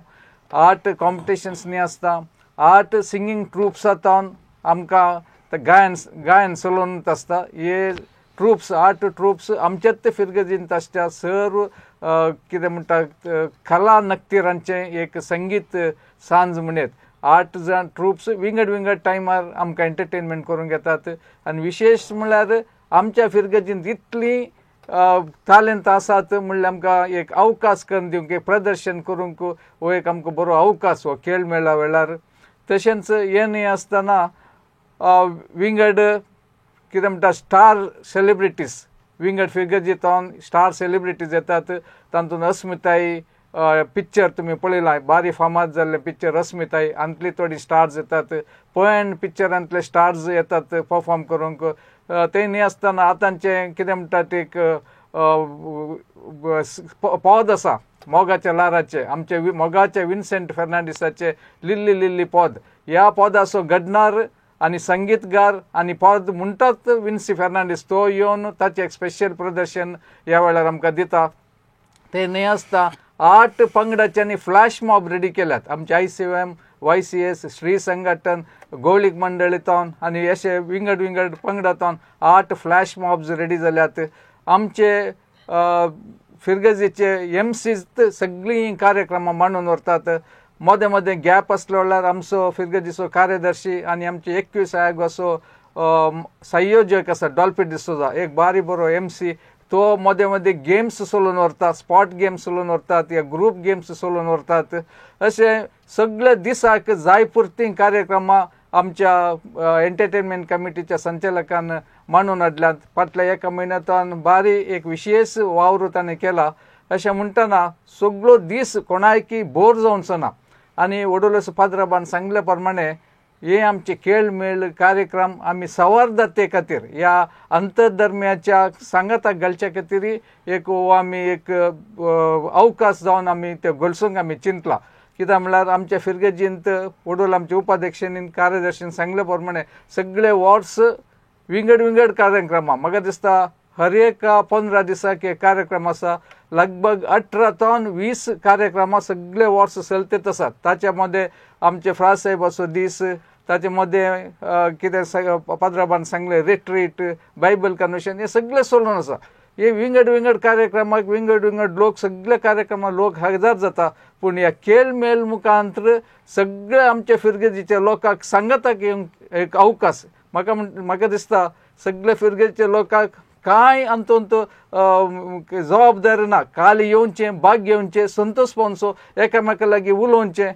8 कॉम्पिटिशन्स न्ही आसता, 8 सिंगींग ट्रुप्सां तावन आमकां गायन गायन चलून आसता. हे ट्रुप्स 8 ट्रुप्स आमच्याच फिरगजींत आसच्या सर्व कितें म्हणटा कला नक्तिरांचें एक संगीत सांज म्हणयत. 8 जाण ट्रुप्स विंगड विंगड टायमार आमकां एंटरटेनमेंट करूंक येतात. आनी विशेश म्हणल्यार आमच्या फिरगजींत इतलीं तालेंत आसात म्हणल्यार आमकां एक अवकाश करून दिवंक, एक प्रदर्शन करूंक हो एक आमकां बरो अवकाश हो खेळ मेळ्ळा वेळार. तशेंच हें न्ही आसतना विंगड कितें म्हणटा स्टार सेलिब्रिटीज, विंगड फिरगजींत स्टार सेलिब्रिटीज येतात. तातूंत अस्मिताई पिक्चर तुमी पळयलां, बारी फामाद जाल्लें पिक्चर अस्मिताई, हातूंतली थोडी स्टार्स येतात. पयण पिक्चरांतले स्टार्स येतात परफॉर्म करूंक. तें न्ही आसतना आतांचें कितें म्हणटात एक पद आसा मोगाच्या लाराचें, आमचे मोगाचे विन्सेंट फर्नांडीसाचे लिल्ली लिल्ली पद. ह्या पदाचो घडणार आनी संगीतकार आनी पद म्हणटात विन्सी फर्नांडीस, तो येवन ताचें एक स्पेशल प्रदर्शन ह्या वेळार आमकां दिता. तें न्ही आसता 8 पंगडाच्यांनी फ्लॅश मॉब रेडी केल्यात. आमचे ICM, YCS, Shri संघटन, गोवळीक मंडळींतून आनी अशे विंगड विंगड पंगडांतून 8 फ्लॅश मॉब्स रेडी जाल्यात. आमचे फिरगजीचे एमसीज सगळीं कार्यक्रमां मांडून व्हरतात. मदें मदें गॅप आसलो जाल्यार आमचो फिरगजीचो कार्यदर्शी आनी आमचे 21 आयोगाचो संयोजक आसा डॉल्फी डिसोजा, एक बारी बरो MC, तो मदें मदें गेम्स चलोवन व्हरता, स्पॉट गेम्स चलोवन व्हरतात या ग्रूप गेम्स चलोवन व्हरतात. अशें सगळे दिसाक जाय पुरती कार्यक्रमां आमच्या एंटरटेनमेंट कमिटीच्या संचालकान मांडून हाडल्यात. फाटल्या एका म्हयन्यांतल्यान बारी एक विशेश वावर ताणें केला. अशें म्हणटना सगळो दीस कोणायकी बोर जावचो ना. आनी वडोलस पाद्राबान सांगल्या प्रमाणे हे आमचे खेळ मेळ कार्यक्रम आमी सवार्दते खातीर ह्या अंतरधर्मियाच्या सांगाताक घालच्या खातीर एक हो आमी एक अवकाश जावन आमी ते घोलसूंक आमी चिंतला. कित्याक म्हणल्यार आमच्या फिरगेजींत वडोल आमच्या उपाध्यक्षांनी कार्यदर्शीन सांगल्या प्रमाणे सगळे वॉर्ड्स विंगड विंगड कार्यक्रमां म्हाका दिसता हर एका 15 दिसाक एक कार्यक्रम आसा. लगभग 18 ते 20 कार्यक्रमां सगळे वॉर्ड्स चलतेत आसात. ताच्या मदें आमचे फ्रांस साहेबाचो दीस, ताचे मदें कितें पाद्राबान सांगलें रिट्रीट, बायबल कन्वेशन, हे सगळें चलून आसा. हे विंगड विंगड कार्यक्रमाक विंगड विंगड लोक सगळे कार्यक्रमाक लोक हजर जाता. पूण ह्या खेळ मेळ मुखांतर सगळे आमच्या फिरगेजीच्या लोकांक सांगाताक येवंक एक अवकाश म्हाका म्हाका दिसता सगळे फिरगेजीच्या लोकांक कांय अंतूंत जबाबदारी ना. काल येवचें, भाग घेवचें, संतोष पावचो, एकामेका लागीं उलोवचें,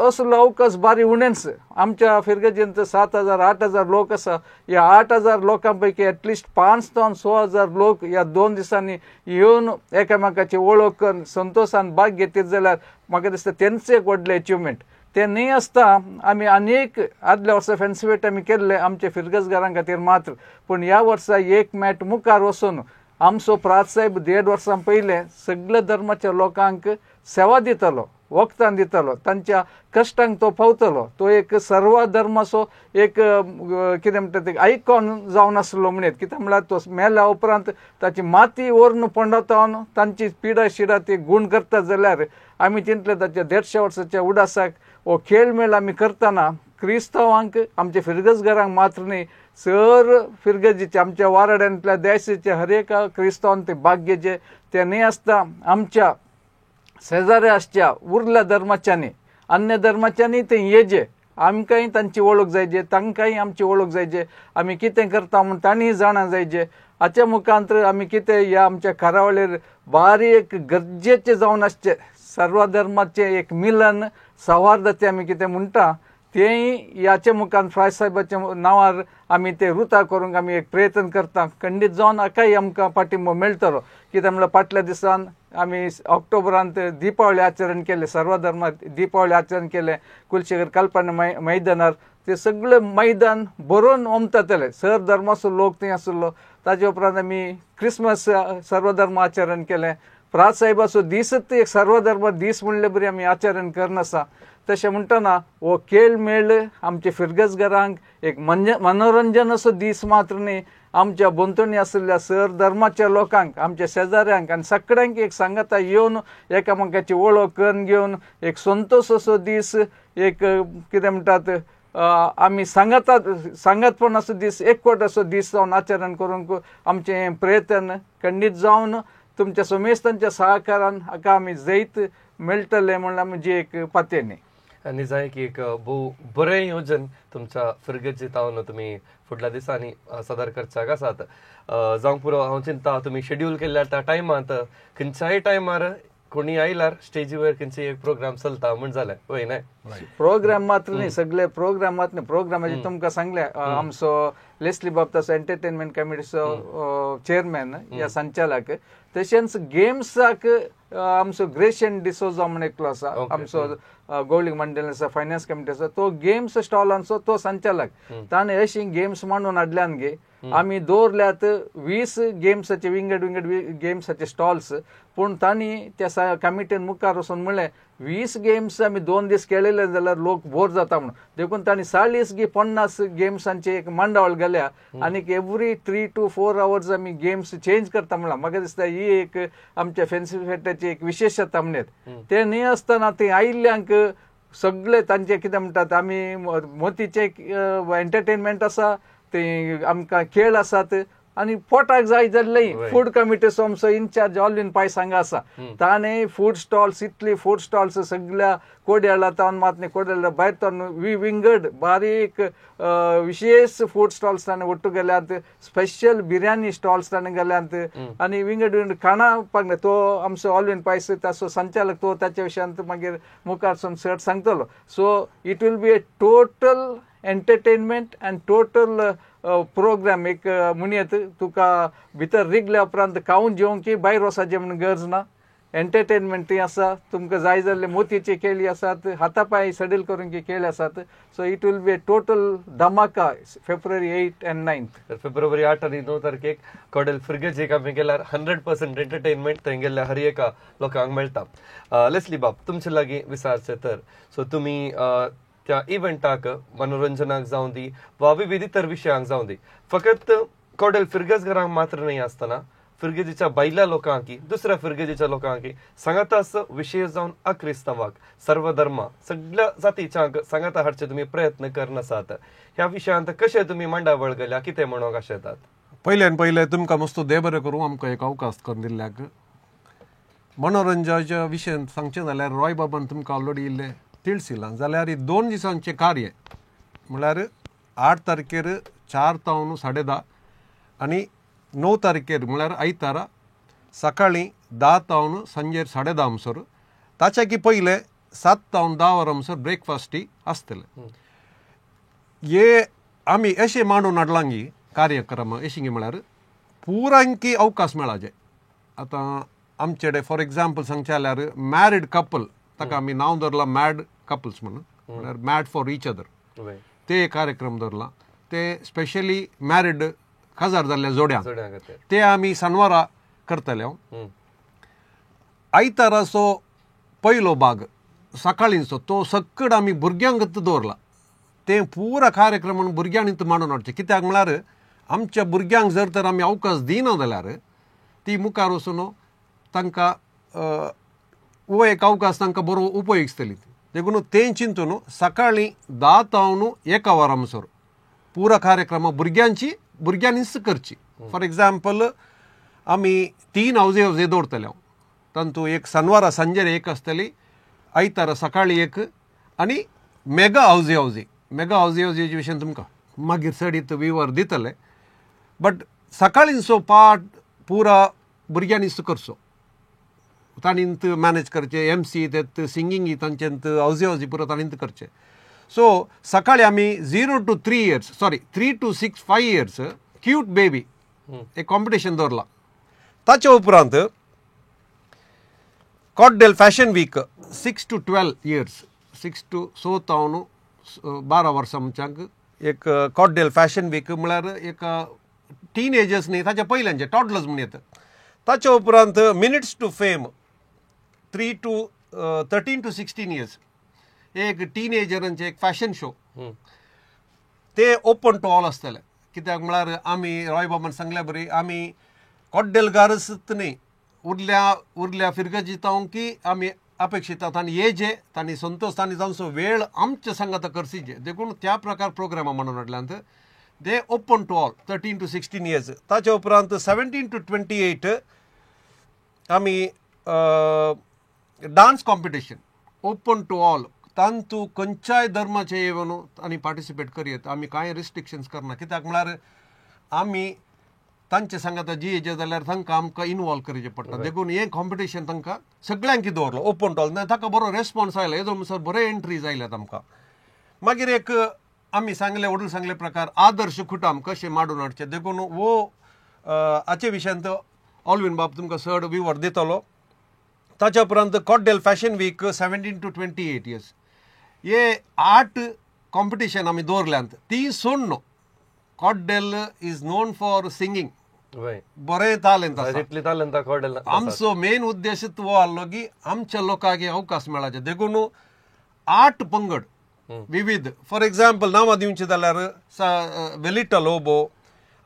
असलो अवकाश बारी उणेंच. आमच्या फिरगेजींत 7,000 8,000 लोक आसा. ह्या 8,000 लोकां पैकी एटलिस्ट 5 ते 6,000 लोक ह्या 2 दिसांनी येवन एकामेकाची वळख करून संतोशान भाग घेतीत जाल्यार म्हाका दिसता तेंच एक व्हडलें एचिवमेंट. तें न्हय आसता आमी आनीक आदल्या वर्सा फेन्सिवेट आमी केल्ले आमचे फिरगजगारां खातीर मात्र, पूण ह्या वर्सा एक मॅट मुखार वचून आमचो प्रात साहेब 1.5 वर्सां पयलें सगल्या धर्माच्या लोकांक सेवा दितालो, वखदां दितालो, तांच्या कश्टांक तो पावतलो. तो एक सर्व धर्माचो एक कितें म्हणटा ते आयकॉन जावन आसलो म्हणयत. कित्याक म्हणल्यार तो मेल्या उपरांत ताची माती व्हरून पंडतावन तांची पिडा शिडा ती गूण करता जाल्यार आमी चिंतले ताच्या 150 वर्साच्या उडासाक हो खेळ मेळ आमी करतना क्रिस्तांवांक आमच्या फिरगजघरांक मात्र न्ही, सर फिरगजीचे आमच्या वाराड्यांतल्या देशाचे हर एका क्रिस्तांवान ते भाग घेवचे. ते न्हय आसता आमच्या शेजारी आसच्या उरल्या धर्माच्यांनी अन्य धर्माच्यांनी ते येजे, आमकांय तांची वळख जायजे, तांकांय आमची वळख जायजे, आमी कितें करता म्हूण तांणी जाणा जायजे. हाच्या मुखांतर आमी कितें ह्या आमच्या कार्यावळीर बारी एक गरजेचें जावन आसचें सर्व धर्माचें एक मिलन सौहार्दाचें आमी कितें म्हणटा तेंय ह्याच्या मुखार फ्राय साहेबाच्या नांवार आमी ते रुता करूंक आमी एक प्रयत्न करता. खंडीत जावन हाकाय आमकां पाठिंबो मेळटलो. कित्याक म्हणल्यार फाटल्या दिसान आमी ऑक्टोबरांत दिपावळी आचरण केलें, सर्वधर्म दिपावळी आचरण केलें कुलशेखर कल्पना मैदानार. ते सगळे मैदान भरून ओमतातले, सर धर्माचो लोक थंय आसलो. ताजे उपरांत आमी क्रिसमस सर्वधर्म आचरण केलें. प्रात साहेबाचो दीसच एक सर्वधर्म दीस म्हणले बरी आमी आचरण करनासा. तशें म्हणटना हो खेळ मेळ आमच्या फिरगजघरांक एक मनोरंजन असो दीस मात्र न्ही, आमच्या भोंवतणी आशिल्ल्या सर धर्माच्या लोकांक, आमच्या शेजाऱ्यांक आनी सगळ्यांक एक सांगाता येवन एकामेकाची वळख करून घेवन एक संतोश असो दीस, एक कितें म्हणटात आमी सांगातात सांगातपण असो दीस, एकवट असो दीस जावन आचरण करूंक आमचें प्रयत्न खंडीत जावन तुमच्या समेस्तांच्या सहकारान हाका आमी जैत मेळटलें म्हणल्यार आमची एक पातयेणी. आनी जाय की एक भोव बरें योजन तुमच्या फिरगेजी तावन तुमी फुडल्या दिसांनी सादर करच्याक आसात. जावंक पुरो हांव चिंता तुमी शेड्यूल केल्ल्या त्या टायमांत खंयच्याय टायमार कोणी आयल्यार स्टेजीवर खंयचे एक प्रोग्राम चलता म्हण जालें वय न्हय? प्रोग्राम मात्र न्ही, सगळे प्रोग्राम मात्र न्ही. प्रोग्रामाचे तुमकां सांगलें आमचो लेस्ली बाब तसो एंटरटेनमेंट कमिटीचो चेअरमॅन या संचालक, तशेंच गेम्साक आमचो ग्रेशन डिसोजा म्हण एकलो आसा आमचो गोवळीक मंडळ आसा, फायनान्स कमिटी आसा, तो गेम्स स्टॉलांचो तो संचालक. ताणें अशी गेम्स मांडून हाडल्यान गे आमी दवरल्यात 20 गेम्साचे विंगड विंगड गेम्साचे स्टॉल्स. पूण तांणी त्या कमिटीन मुखार वचून म्हणलें 20 गेम्स आमी 2 दीस खेळिल्ले जाल्यार लोक बोर जाता म्हणून, देखून तांणी 40 गी 50 गेम्सांचे एक मांडावळ घाल्या आनी एवरी 3 to 4 hours आमी गेम्स चेंज करता म्हणला. म्हाका दिसता ही एक आमच्या फेन्सी फेटाची एक विशेशता म्हणत. ते न्हय आसतना ते आयिल्ल्यांक सगळे तांचे कितें म्हणटात आमी मोतीचे एंटरटेनमेंट आसा, ते आमकां खेळ आसात आनी पोटाक जाय जाल्लें फूड कमिटीचो आमचो इन्चार्ज ऑलविन पायस हांगा आसा, ताणें फूड स्टॉल्स इतली फूड स्टॉल्स सगळ्या कोड्याला तावन मात न्ही कोड्याला भायर तावन विंगड बारीक विशेश फूड स्टॉल्स ताणें ಒಟ್ಟು गेल्यात, स्पेशल बिर्याणी स्टॉल्स ताणें गेल्यात आनी विंगड विंगड खाणां पांगले. तो आमचो ऑलविन पायस ताचो संचालक तो ताच्या विशयांत मागीर मुखार सून चड सांगतलो. So it will be a total entertainment आनी टोटल प्रोग्राम एक म्हणयत तुका भितर रिगल्या उपरांत खावन जेवंक की भायर वचपाचें म्हूण गरज ना. एंटरटेनमेंट थंय आसा, तुमकां जाय जाल्ले मोतयेचे खेळी आसात, हातापांय सडील करूंक खेळ आसात. So it will be a total dhamaka February 8 and 9. February 8 आनी 9 तारखेक कॉडेल फिर्गजेक आमी गेल्यार 100% एंटरटेनमेंट थंय गेल्ल्या हर एका लोकांक मेळटा. लेस्ली बाब, तुमचे लागीं विचारचें तर सो तुमी त्या इव्हेंटाक मनोरंजनाक जावं दी वा विविध इतर विशयांक जावं दी, फकत कॉडेल फिर्गज घरांक मात्र न्हय आसतना फिर्गजेच्या बायल्या लोकांक, दुसऱ्या फिर्गजेच्या लोकांक सांगाताच विशेष जावन अक्रिस्तांवाक, सर्व धर्म सगळ्या जातीच्यांक सांगाता हाडचे तुमी प्रयत्न करनासात. ह्या विशयांत कशें तुमी मांडावळ गेल्या, कितें म्हणूंक आशेतात? पयल्यान पयलें तुमकां मस्त देव बरें करूं आमकां एक अवकाश करून दिल्ल्याक. मनोरंजनाच्या विशयांत सांगचें जाल्यार रॉय बाबान तुमकां ऑलरेडी इल्लें तिळसिलां जाल्यार 2 दिसांचें कार्य म्हळ्यार 8 तारखेर 4 तावन 10:30 आनी 9 तारखेर म्हळ्यार आयतारा सकाळीं 10 तावन सांजेर 10:30 म्हणसर, ताच्या की पयलें 7 तावन 10 वरां म्हणसर ब्रेकफास्टी आसतलें. हे आमी अशें मांडून हाडलां कार्यक्रम अशें म्हळ्यार पुरांकी अवकाश मेळाचे. आतां आमचे कडेन फॉर एग्जाम्पल सांगचें जाल्यार मॅरीड कपल, ताका आमी नांव धरलां मॅड कपल्स म्हणून, म्हळ्यार मॅड फॉर इच अदर, ते कार्यक्रम धरला. ते स्पेशली मॅरीड काजार जाल्ल्या जोड्यांक ते आमी सनवारा करतले. आयताराचो पयलो भाग सकाळींचो तो सक्कड आमी भुरग्यांक दवरला. ते पुरा कार्यक्रम भुरग्यांनी मांडून हाडचे, कित्याक म्हळ्यार आमच्या भुरग्यांक जर तर आमी अवकाश दिना जाल्यार ती मुखार वचून तांकां हो एक अवकाश तांकां बरो उपयोग दिसतली. देखून तें चिंतून सकाळीं 10 तावन 1 वरां म्हणसर पुरा कार्यक्रम भुरग्यांची भुरग्यांनीच करची. फॉर एग्जाम्पल आमी 3 हावजे हावजे दवरतले, तातूंत एक सनवारा सांजेर एक आसतली, आयतारा सकाळीं एक, आनी मेगा हावजे हावजे. मेगा हावजे हावजेच्या विशयान तुमकां मागीर चडीत विवर दितले. बट सकाळींचो पार्ट पुरा भुरग्यांनीच करचो, ताणींत मॅनेज करचें, एम सी तेत सिंगींग तांच्यांत हावजे हावजे पुरो ताणींत करचें. सो सकाळी आमी 0 to 3 years, sorry 3 to 6 5 years cute baby एक कॉम्पिटिशन दवरलां. ताच्या उपरांत Cordel fashion week 6 to 12 years, 6 to 6 तावन 12 वर्सां मनशांक एक कॉडेल फॅशन वीक म्हळ्यार एक टीनेजर्स न्ही, ताच्या पयल्यांचे टॉडलर्स म्हण येता. ताच्या उपरांत minutes to fame 3 to 13 to 16 years एक टीनेजरांचे एक फॅशन शो, ते ओपन टू ऑल आसतले. कित्याक म्हळ्यार आमी रॉय बाबान सांगल्या बरी आमी कॉड्डेलगारच न्ही, उरल्या उरल्या फिरगजी तावन की आमी अपेक्षिता तांणी येजे, तांणी संतोष, तांणी तांचो वेळ आमच्या सांगाता करसीचे, देखून त्या प्रकार प्रोग्रामा म्हणून हाडल्यांत. ते open to all 13 to 16 years. ताच्या उपरांत 17 to 28 आमी dance competition open to all, तांतू खंयच्याय धर्माचे येवन आनी पार्टिसिपेट करयत, आमी कांय रिस्ट्रिक्शन्स करना. कित्याक म्हळ्यार आमी तांचे सांगाता जी येजे जाल्यार तांकां आमकां इनवॉल्व करचें पडटा, देखून हें कॉम्पिटिशन तांकां सगळ्यांक दवरलो ओपन टू ऑल. ताका बरो रेस्पॉन्स आयलो, येदो म्हणसर बरे एंट्रीज आयल्यात आमकां. मागीर एक आमी सांगले वडील सांगले प्रकार आदर्श कुटुंब कशें मांडून हाडचें, देखून हो हाचे विशयांत ऑलविन बाब तुमकां चड विवर दितलो. ताच्या उपरांत Cordel fashion week 17 to 28 years हे 8 कॉम्पिटिशन आमी दवरल्यांत. ती सोडनो Cordel is known for singing, बरें तालेंत आसा. आमचो मेन उद्देश हो आहलो की आमच्या लोकांक अवकाश मेळाचे, देखून 8 पंगड विविध, फॉर एग्जाम्पल नांवां दिवचीं जाल्यार वेलिटा लोबो,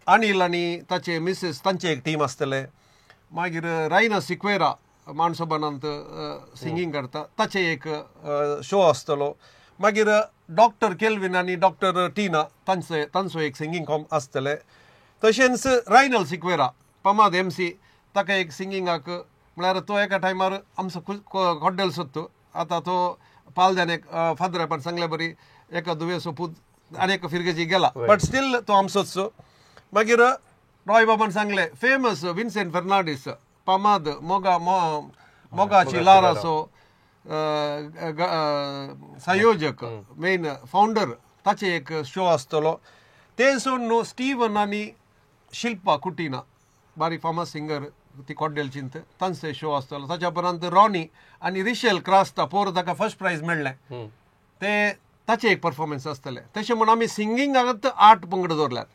अनिल आनी ताचे मिसेस तांचे एक टीम आसतले, मागीर रायना सिक्वेरा माणसोबानांत सिंगींग करता ताचे एक शो आसतलो, मागीर डॉक्टर केल्विन आनी डॉक्टर टिना तांचे तांचो एक सिंगींग कॉम आसतले, तशेंच रायनल सिक्वेरा पमाद एम सी ताका एक सिंगिंगाक म्हळ्यार तो एका टायमार आमचो कॉड्डेल सोदतो, आतां तो पालद्यान एक फादरापान सांगल्या बरी एका दुयेंसो पूत आनी एका फिरगेजी गेला, बट स्टील तो आमचोच. मागीर रॉय बाबान सांगलें फेमस विन्सेंट फर्नांडीस पमाद मोगा मोगाची लाराचो संयोजक मेन फावंडर ताचे एक शो आसतलो. ते सोडून स्टीवन आनी शिल्पा कुटिना बारीक फामाद सिंगर ती कॉड्डेलचींत तांचे शो आसतलो. ताच्या उपरांत रॉनी आनी रिशेल क्रास्ता पोर ताका फर्स्ट प्रायज मेळ्ळें ते ताचे एक परफॉर्मन्स आसतले. तशें म्हूण आमी सिंगिंगाक 8 पंगड दवरल्यात.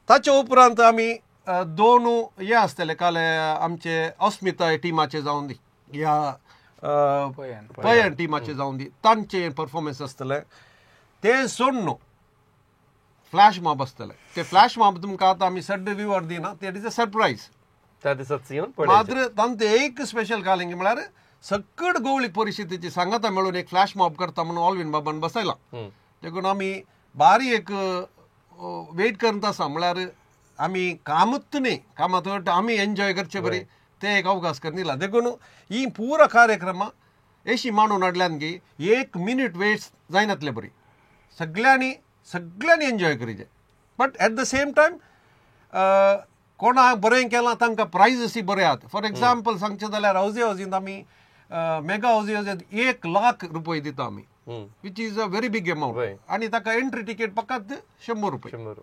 ताच्या उपरांत आमी 2 हे आसतले काल आमचे अस्मिताय टिमाचे जावन दी या पयन टिमाचे जावन दी तांचे परफॉर्मन्स आसतले. ते सोडून फ्लॅश मॉब आसतले. ते फ्लॅश मॉब तुमकां आतां आमी सड्डे विवर दिना, ते is a surprise. त्या दिसाच येवन मात्र तांचे एक स्पेशल कालिंग म्हळ्यार सकट गोवळीक परिस्थितीची सांगाता मेळून एक फ्लॅश मॉब करता म्हणून ऑलविन बाबान बसयला. देखून आमी बारी एक वेट करत आसा म्हळ्यार आमी कामूच न्ही कामात आमी एन्जॉय करचे बरी ते एक अवकाश करून दिला. देखून ही पुरा कार्यक्रमा अशी मांडून हाडल्यान की 1 मिनीट वेस्ट जायनातले बरी सगळ्यांनी सगळ्यांनी enjoy करीचे. But at the same time कोणाक बरें केलां तांकां प्रायजसी बरे आहात. फॉर एग्जाम्पल सांगचें जाल्यार हावजी हावजींत आमी मेगा हावजी हावजींत 1 लाख रुपये दिता आमी, which is a very big amount. आनी ताका एंट्री टिकेट फकत 100 रुपये.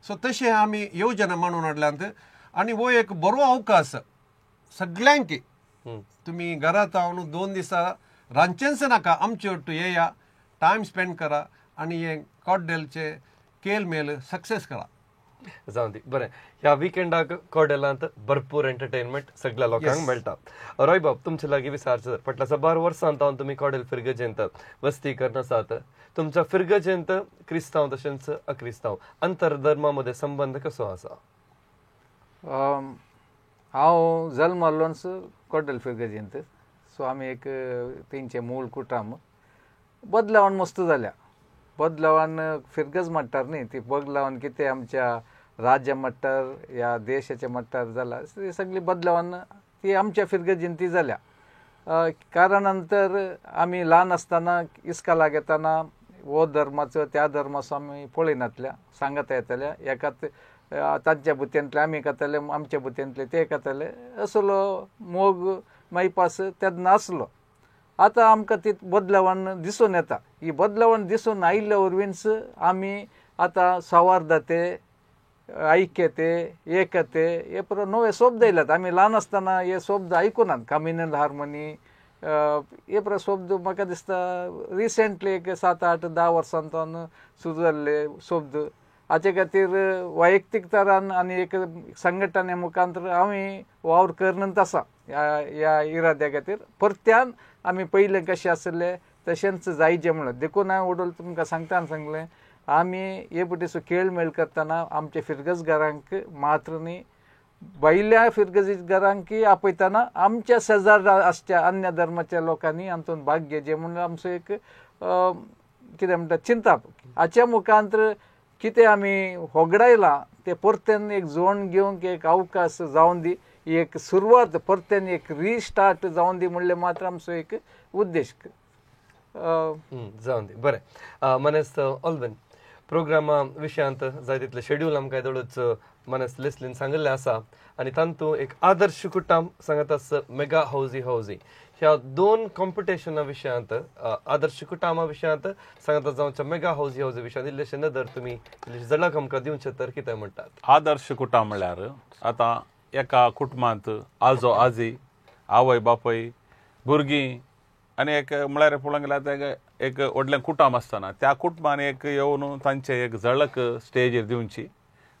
सो तशें आमी योजना मांडून हाडल्यात आनी हो एक बरो अवकाश सगळ्यांक. तुमी घरांत रावन 2 दिसां रांदचेंच नाका, आमचे ಒಟ್ಟು येया, टायम स्पेंड करा आनी हे कॉड्डेलचे केल मेल सक्सेस करा. जावं दी. बरें, ह्या विकेंडाक कॉडेलांत भरपूर एंटरटेनमेंट सगळ्या लोकांक मेळटा. रॉय बाब, तुमचे लागीं विचारचें, फाटल्या साबार वर्सां तावन तुमी कॉडेल फिर्गजेंत वस्ती करन आसात. तुमच्या फिर्गजेंत क्रिस्तांव तशेंच अक्रिस्तांव अंतरधर्मा मदें संबंद कसो आसा? हांव जल्मल्लोच कॉडेल फिर्गजेंत. सो आमी एक तेंचें मूळ कुटाम बदलावान मस्त जाल्या. बदलावान फिर्गज म्हणटार न्ही ती बदलावान कितें आमच्या राज्य मट्टार ह्या देशाच्या मट्टार जाला ती सगळी बदलावान ती आमच्या फिर्गजीन ती जाल्या. कारणान तर आमी ल्हान आसतना इस्कालाक येतना हो धर्माचो त्या धर्माचो आमी पळयनातल्या, सांगता येताल्या. एकाच तांच्या बुत्यांतले आमी खाताले, आमच्या बुत्यांतले ते खाताले, असलो मोग मायपास तेन्ना आसलो. आतां आमकां ती बदलावान दिसून येता. ही बदलावान दिसून आयिल्ल्या वरवींच आमी आतां सौहार्दते, ऐक्यते, एकते हे परत नवे शब्द आयल्यात. आमी ल्हान आसतना हे शब्द आयकुनात. कम्युनल हार्मनी हे परत शब्द म्हाका दिसता रिसेंटली एक 7, 8, 10 वर्सां सुरू जाल्ले शब्द. हाचे खातीर वैयक्तीक तरान आनी एक संघटने मुखांतर आमी वावर करनत आसा ह्या इराद्या खातीर. परत्यान आमी पयलें कशें आसले तशेंच जायचे म्हणून देखून हांवें वडोल तुमकां सांगतना सांगलें आमी हे पटीचो खेळ मेळ करतना आमच्या फिरगजगारांक मात्र न्ही भायल्या फिरगजगारांकय आपयतना आमच्या शेजार आसच्या अन्य धर्माच्या लोकांनी हातूंत भाग घेवचें म्हणून आमचो एक कितें म्हणटा चिंताप. हाच्या मुखांतर कितें आमी होगडायलां तें परत्यान एक जोड घेवंक एक अवकाश जावन दी, एक सुरवात परत्यान एक रिस्टार्ट जावन दी म्हणलें मात्र आमचो एक उद्देश जावन दी. बरें, मनेस्त ऑलविन, प्रोग्रामा विशयांत जाय तितलें शेड्यूल आमकां येदोळूच मनेस्त लेस्लीन सांगिल्लें आसा आनी तातूंत एक आदर्श कुटाम सांगत आस मेगा हावजी हावजी ह्या 2 कॉम्पिटिशना विशयांत, आदर्श कुटामा विशयांत सांगता जावच्या मेगा हावजी हावजी विशयांत इल्लेशें नदर तुमी इल्लेशें झलक आमकां दिवचें तर कितें म्हणटात? आदर्श कुटाम म्हणल्यार आतां एका कुटुंबांत आजो आजी, आवय बापूय, भुरगीं आनी एक म्हळ्यार पळोवंक गेल्यार आतां एक व्हडलें कुटुंब आसतना त्या कुटुंबान एक येवन तांचें एक झलक स्टेजीर दिवची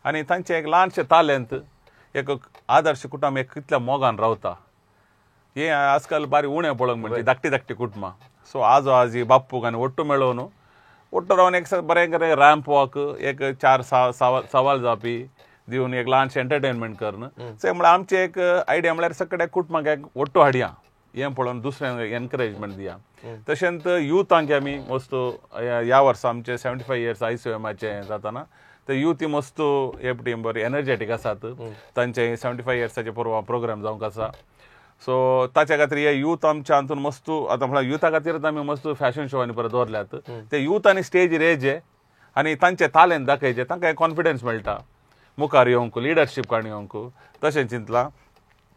आनी तांचें एक ल्हानशें तालेंत एक आदर्श कुटुंब एक कितल्या मोगान रावता हें आजकाल बारी उणें पळोवंक म्हणजे धाकटी धाकटी कुटुंबां. सो आजो आजी बाप्पूक आनी ಒಟ್ಟು मेळोवन ಒಟ್ಟು रावन एक बरें बरें रॅम्प वॉक एक 4 सवाल जावपी दिवन एक ल्हानशें एंटरटेनमेंट करून. सो म्हळ्यार आमचें एक आयडिया म्हळ्यार सगळ्या कुटुंबाक एक ಒಟ್ಟು हाडया हें पळोवन दुसऱ्यांक एनकरेजमेंट दिया. तशेंच युथांक आमी मस्त ह्या वर्सा आमचे 75 इयर्स आयसीएमाचें जाताना ते युथ मस्त हे टीम बरी एनर्जेटीक आसात. तांचे 75 इयर्साचे प्रोग्राम जावंक आसा. सो ताच्या खातीर हे यूथ आमच्या हातून मस्त आतां म्हळ्यार युथा खातीरच आमी मस्त फॅशन शो आनी परत दवरल्यात. ते यूथ आनी स्टेजीर येयचे आनी तांचे तालेंत दाखयचे, तांकां कॉन्फिडन्स मेळटा मुखार येवंक, लिडरशीप काडून येवंक. तशें चिंतलां.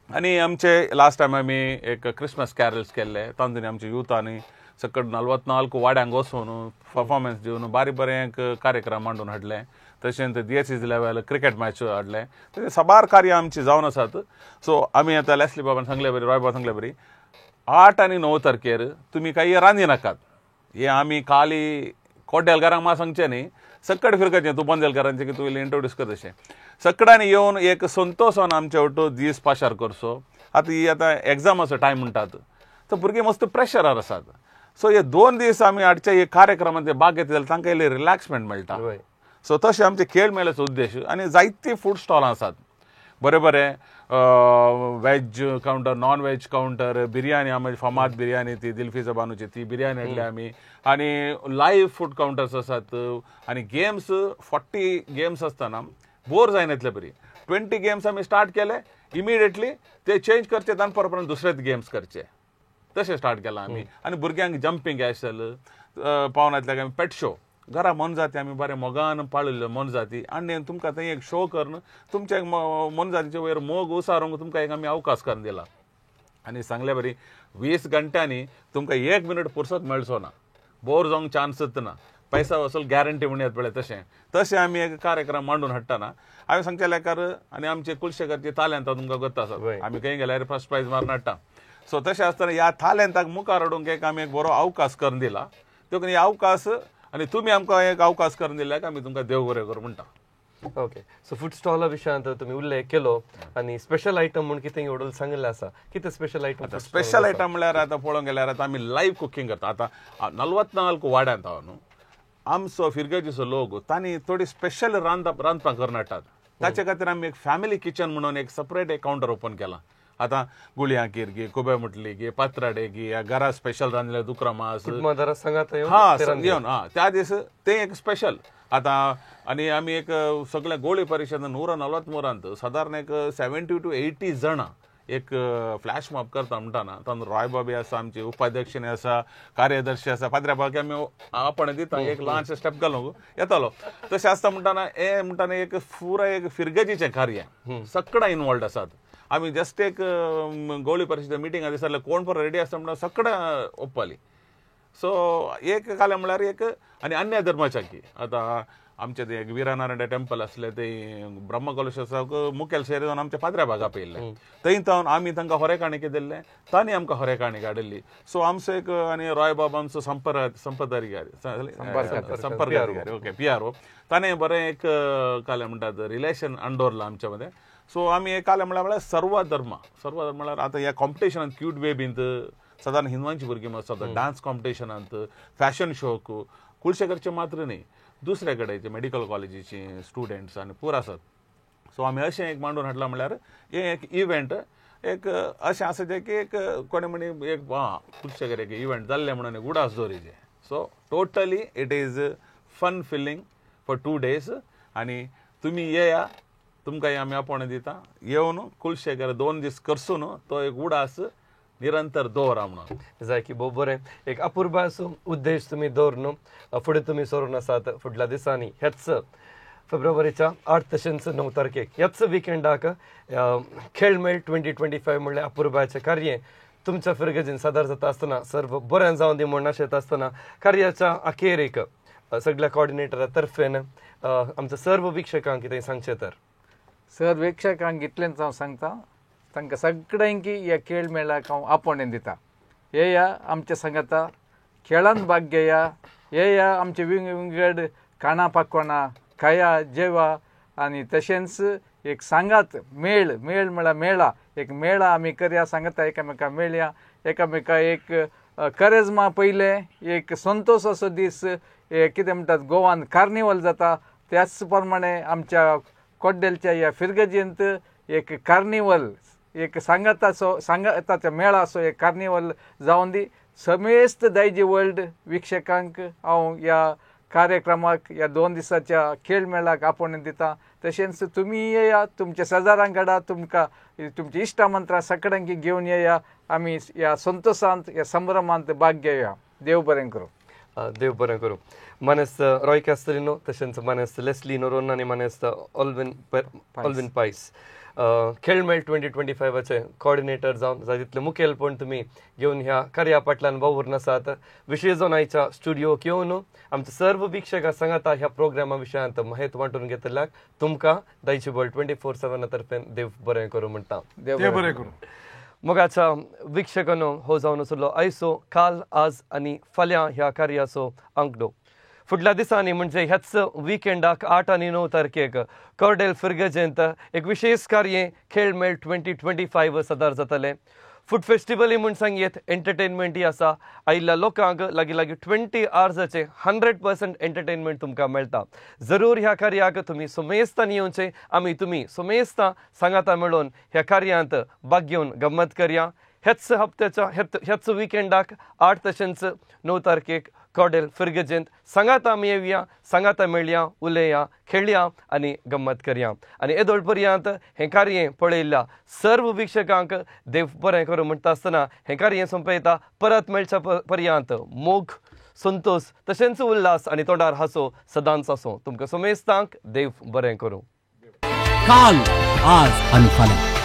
आनी आमचे लास्ट टायम आमी एक क्रिसमस कॅरल्स केल्ले, तातूंत आमचे युथांनी सकट 44 वाड्यांक वचून परफॉर्मन्स दिवन बारी बरें एक कार्यक्रम मांडून हाडले. तशेंच DSS level cricket match हाडले. तशें साबार कार्यां आमची जावन आसात. सो आमी आतां लेस्ली बाबान सांगले बरी, रॉय बाबान सांगले बरी, 8 आनी 9 तारखेर तुमी कांय रांदी नाकात. हे आमी खाली कोड्डेलकारांक मात सांगचें न्ही, सकट फिरकाचें तूं बोंदेलकारांचें की तूं इल्लें इंट्रोड्यूस कर तशें सकडांनी येवन एक संतोशान आमचे वटू दीस पाशार करचो. आतां ही आतां एग्जामाचो टायम म्हणटात, सो भुरगीं मस्त प्रेशरार आसात. सो हे 2 दीस आमी हाडच्या हे कार्यक्रमांत भाग घेतले जाल्यार तांकां इल्लें रिलॅक्समेंट मेळटा. सो तशें आमचे खेळ मेळ्याचो उद्देश. आनी जायते फूड स्टॉलां आसात, बरे बरे veg counter, non veg counter, biryani, आमी फामाद बिरयानी ती दिलफिजा बानूची ती बिरयानी हाडली आमी. आनी लायव्ह फूड कावंटर्स आसात. आनी गेम्स 40 गेम्स आसतना बोर जायना इतले बरी. 20 गेम्स आमी स्टार्ट केले, इमिडिएटली ते चेंज करचे, तान परत दुसरेच गेम्स करचे, तशें स्टार्ट केलां आमी. आनी भुरग्यांक जंपींग आसल पावनातल्या आमी पेट शो, घरा मोनजाती आमी बरें मोगान पाळिल्ल्यो मोनजाती, आनी तुमकां थंय एक शो करून तुमच्या मोनजातीचे वयर मोग उसारूंक तुमकां एक आमी अवकाश करून दिला. आनी सांगले बरी 20 घंट्यांनी तुमकां 1 मिनट पुरसत मेळचो ना, बोर जावंक चान्सच ना, पैसा वसूल गॅरंटी म्हणून येत पळय तशें तशें आमी एक कार्यक्रम मांडून हाडटना हांवें सांगचें लेकार. आनी आमचे कुलशेखरचे तालेंतां तुमकां गत्त आसा, आमी खंय गेल्यार फर्स्ट प्रायज मारून हाडटा. सो तशें आसतना ह्या तालेंताक मुखार हाडूंक एक आमी एक बरो अवकाश करून दिला. देखून हे अवकाश आनी तुमी आमकां एक अवकाश करून दिल्यार आमी तुमकां देव बरें करूं म्हणटा. ओके, सो फूड स्टॉला विशयांत तुमी उल्लेख केलो आनी स्पेशल आयटम म्हूण कितें ओडून सांगिल्लें आसा, कितें स्पेशल आयटम? स्पेशल आयटम म्हणल्यार आतां पळोवंक गेल्यार आतां आमी लायव्ह कुकींग करता. आतां 44 वाड्यांत हांव न्हू, आमचो फिरगजीचो लोक तांणी थोडी स्पेशल रांदपाक करून हाडटात. ताचे खातीर आमी एक फॅमिली किचन म्हणून एक सेपरेट एक कावंटर ओपन केलां. आतां गुळयां कीर गी, कोबे मुटली गी, पात्राडे गी, घरा स्पेशल रांदले दुकरा मास हा येवन हा त्या दीस तें एक स्पेशल. आतां आनी आमी एक सगळ्या गोळी परिशद 143 सादारण एक 70 to 80 जाणां एक फ्लॅश मॉब करता म्हणटाना तातूंत रॉय बाबी आसा, आमचे उपाध्यक्ष आसा, कार्यदर्शी आसा, पात्र्या बाबाक आमी आपण दिता एक ल्हानशें स्टेप घालूंक येतालो. तशें आसता म्हणटाना हें म्हणटाना एक पुराय एक फिरगजीचें कार्य सगळें इनवॉल्ड आसात. आमी जस्ट एक गोळी परिशद मिटींग दिसले कोण परत रेडी आसता म्हणटा सगळें ओप्पाली. सो एक कालें म्हणल्यार एक आनी अन्य धर्माच्या की आतां आमचें ते एक वीरानारायण टेम्पल आसलें ते ब्रह्मकलशाक मुखेल शहर जावन आमच्या पात्र्या भागा पयिल्लें, थंय जावन आमी तांकां होरेकाणी दिल्लें, तांणी आमकां होरेकाणी काडिल्ली. सो आमचो एक आनी रॉय बाब आमचो संपर्क संपर्क ओके PRO ताणें बरें एक कालें म्हणटात रिलेशन अंडोरलां आमच्या मदें. सो आमी एक कालें म्हणल्यार सर्व धर्म सर्व धर्म म्हणल्यार आतां ह्या कॉम्पिटिशनांत क्यूट बेबींत सादारण हिंदवांची भुरगीं आसतात, डान्स कॉम्पिटिशनांत, फॅशन शोक, कुलशेखरचे मात्र न्ही दुसऱ्या कडेचे मेडिकल कॉलेजीचे स्टुडंट्स आनी पूर आसात. सो आमी अशें एक मांडून हाडलां म्हणल्यार हें एक इव्हेंट एक अशें आसा जें की एक कोणें म्हणी एक आं कुलशेखर एक इव्हेंट जाल्लें म्हणून एक उडास दवरिचें. So totally it is fun filling for 2 days. आनी तुमी येया, तुमकां आमी आपोवणें दिता, येवन कुलशेखर 2 दीस करसून तो एक उडास निरंतर दवरा म्हणून. जाय की भोव बरें एक अपुरबायेचो उद्देश तुमी दवर न्हू फुडें तुमी सरून आसात फुडल्या दिसांनी ह्याच फेब्रुवारीच्या 8 तशेंच 9 तारखेक ह्याच विकेंडाक खेळ मेळ 2025 म्हणल्यार अपुरबायेचें कार्य तुमच्या फिरगजीन सादर जाता आसतना सर्व बरें जावन दी म्हूण आशेता आसतना कार्याच्या अखेरेक सगळ्या कॉर्डिनेटरा तर्फेन आमच्या सर्व वीक्षकांक कितें सांगचें तर? सर वीक्षकांक इतलेंच हांव सांगता, तांकां सगळ्यांकी ह्या खेळ मेळाक हांव आपोवणें दिता, येया आमच्या सांगाता खेळान भाग घेया, येया आमचे विंगड विंगड खाणां पाकवानां खाया जेवा, आनी तशेंच एक सांगात मेळ मेळ म्हळ्यार मेळा एक मेळा आमी करया, सांगाता एकामेका मेळया, एकामेका एक करेजमा पयलें एक संतोश असो दीस कितें म्हणटात गोवान कार्निवल जाता त्याच प्रमाणे आमच्या कोड्डेलच्या ह्या फिरगजींत एक कार्निवल एक सांगाताचो सांगाताचो मेळाचो एक कार्निवल जावन दी. समेस्त दायजी वर्ल्ड वीक्षकांक हांव ह्या कार्यक्रमाक ह्या 2 दिसाच्या खेळ मेळाक आपोवणें दिता. तशेंच तुमी येया, तुमच्या शेजारांक हाडा, तुमकां तुमच्या इश्टा मंत्रां सगळ्यांक घेवन येया, आमी ह्या संतोशांत ह्या संभ्रमांत भाग घेवया. देव बरें करूं. देव बरें करूं. मानेस्त रॉय कॅस्टलिनो, तशेंच मानेस्त लेस्ली नोरोन आनी मानेस्त ऑल्विन पायस, खेळमेळ 2025 कॉर्डिनेटर जावन जाय तितलें मुखेलपण तुमी घेवन ह्या कार्या फाटल्यान वावुरून आसात. विशेश जावन आयच्या स्टुडियोक येवन आमच्या सर्व वीक्षकां सांगाता ह्या प्रोग्रामा विशयांत माहिती वांटून घेतल्याक तुमकां दायची बळ 24/7 तर्फेन देव बरें करूं म्हणटा. देव बरें करूं. मोगाच्या वीक्षकांनो, हो जावन आसलो आयचो काल आज आनी फाल्यां ह्या कार्याचो आंकडो. फुडल्या दिसांनी म्हणजे ह्याच विकेंडाक 8 आनी 9 तारखेक कॉर्डेल फिर्गजेंत एक विशेष कार्य खेळमेळ 2025 सदार जातलें. फूड फेस्टिवलय म्हूण सांगयेत, एंटरटेनमेंटय आसा. आयिल्ल्या लोकांक लागीं लागीं 20 आवर्साचें 100% एंटरटेनमेंट तुमकां मेळटा. जरूर ह्या कार्याक तुमी सुमेस्तान येवचें. आमी तुमी सुमेस्तां सांगाता मेळून ह्या कार्यांत भाग घेवन गम्मत करया. ह्याच हप्त्याच्या ह्याच विकेंडाक 8 तशेंच 9 तारखेक कॉर्डेल फिर्गजेंत सांगाता आमी येवया, सांगाता मेळया, उलया, खेळया आनी गम्मत करया. आनी येदोळ पर्यंत हें कार्य पळयल्ल्या सर्व वीक्षकांक देव बरें करूं म्हणटा आसतना हें कार्य सोंपयता. परत मेळच्या पर्यंत मोग, संतोष तशेंच उल्हास आनी तोंडार हांसो सदांच आसूं. तुमकां समेस्तांक देव बरें करूं. काल, आज आनी फाल्यां.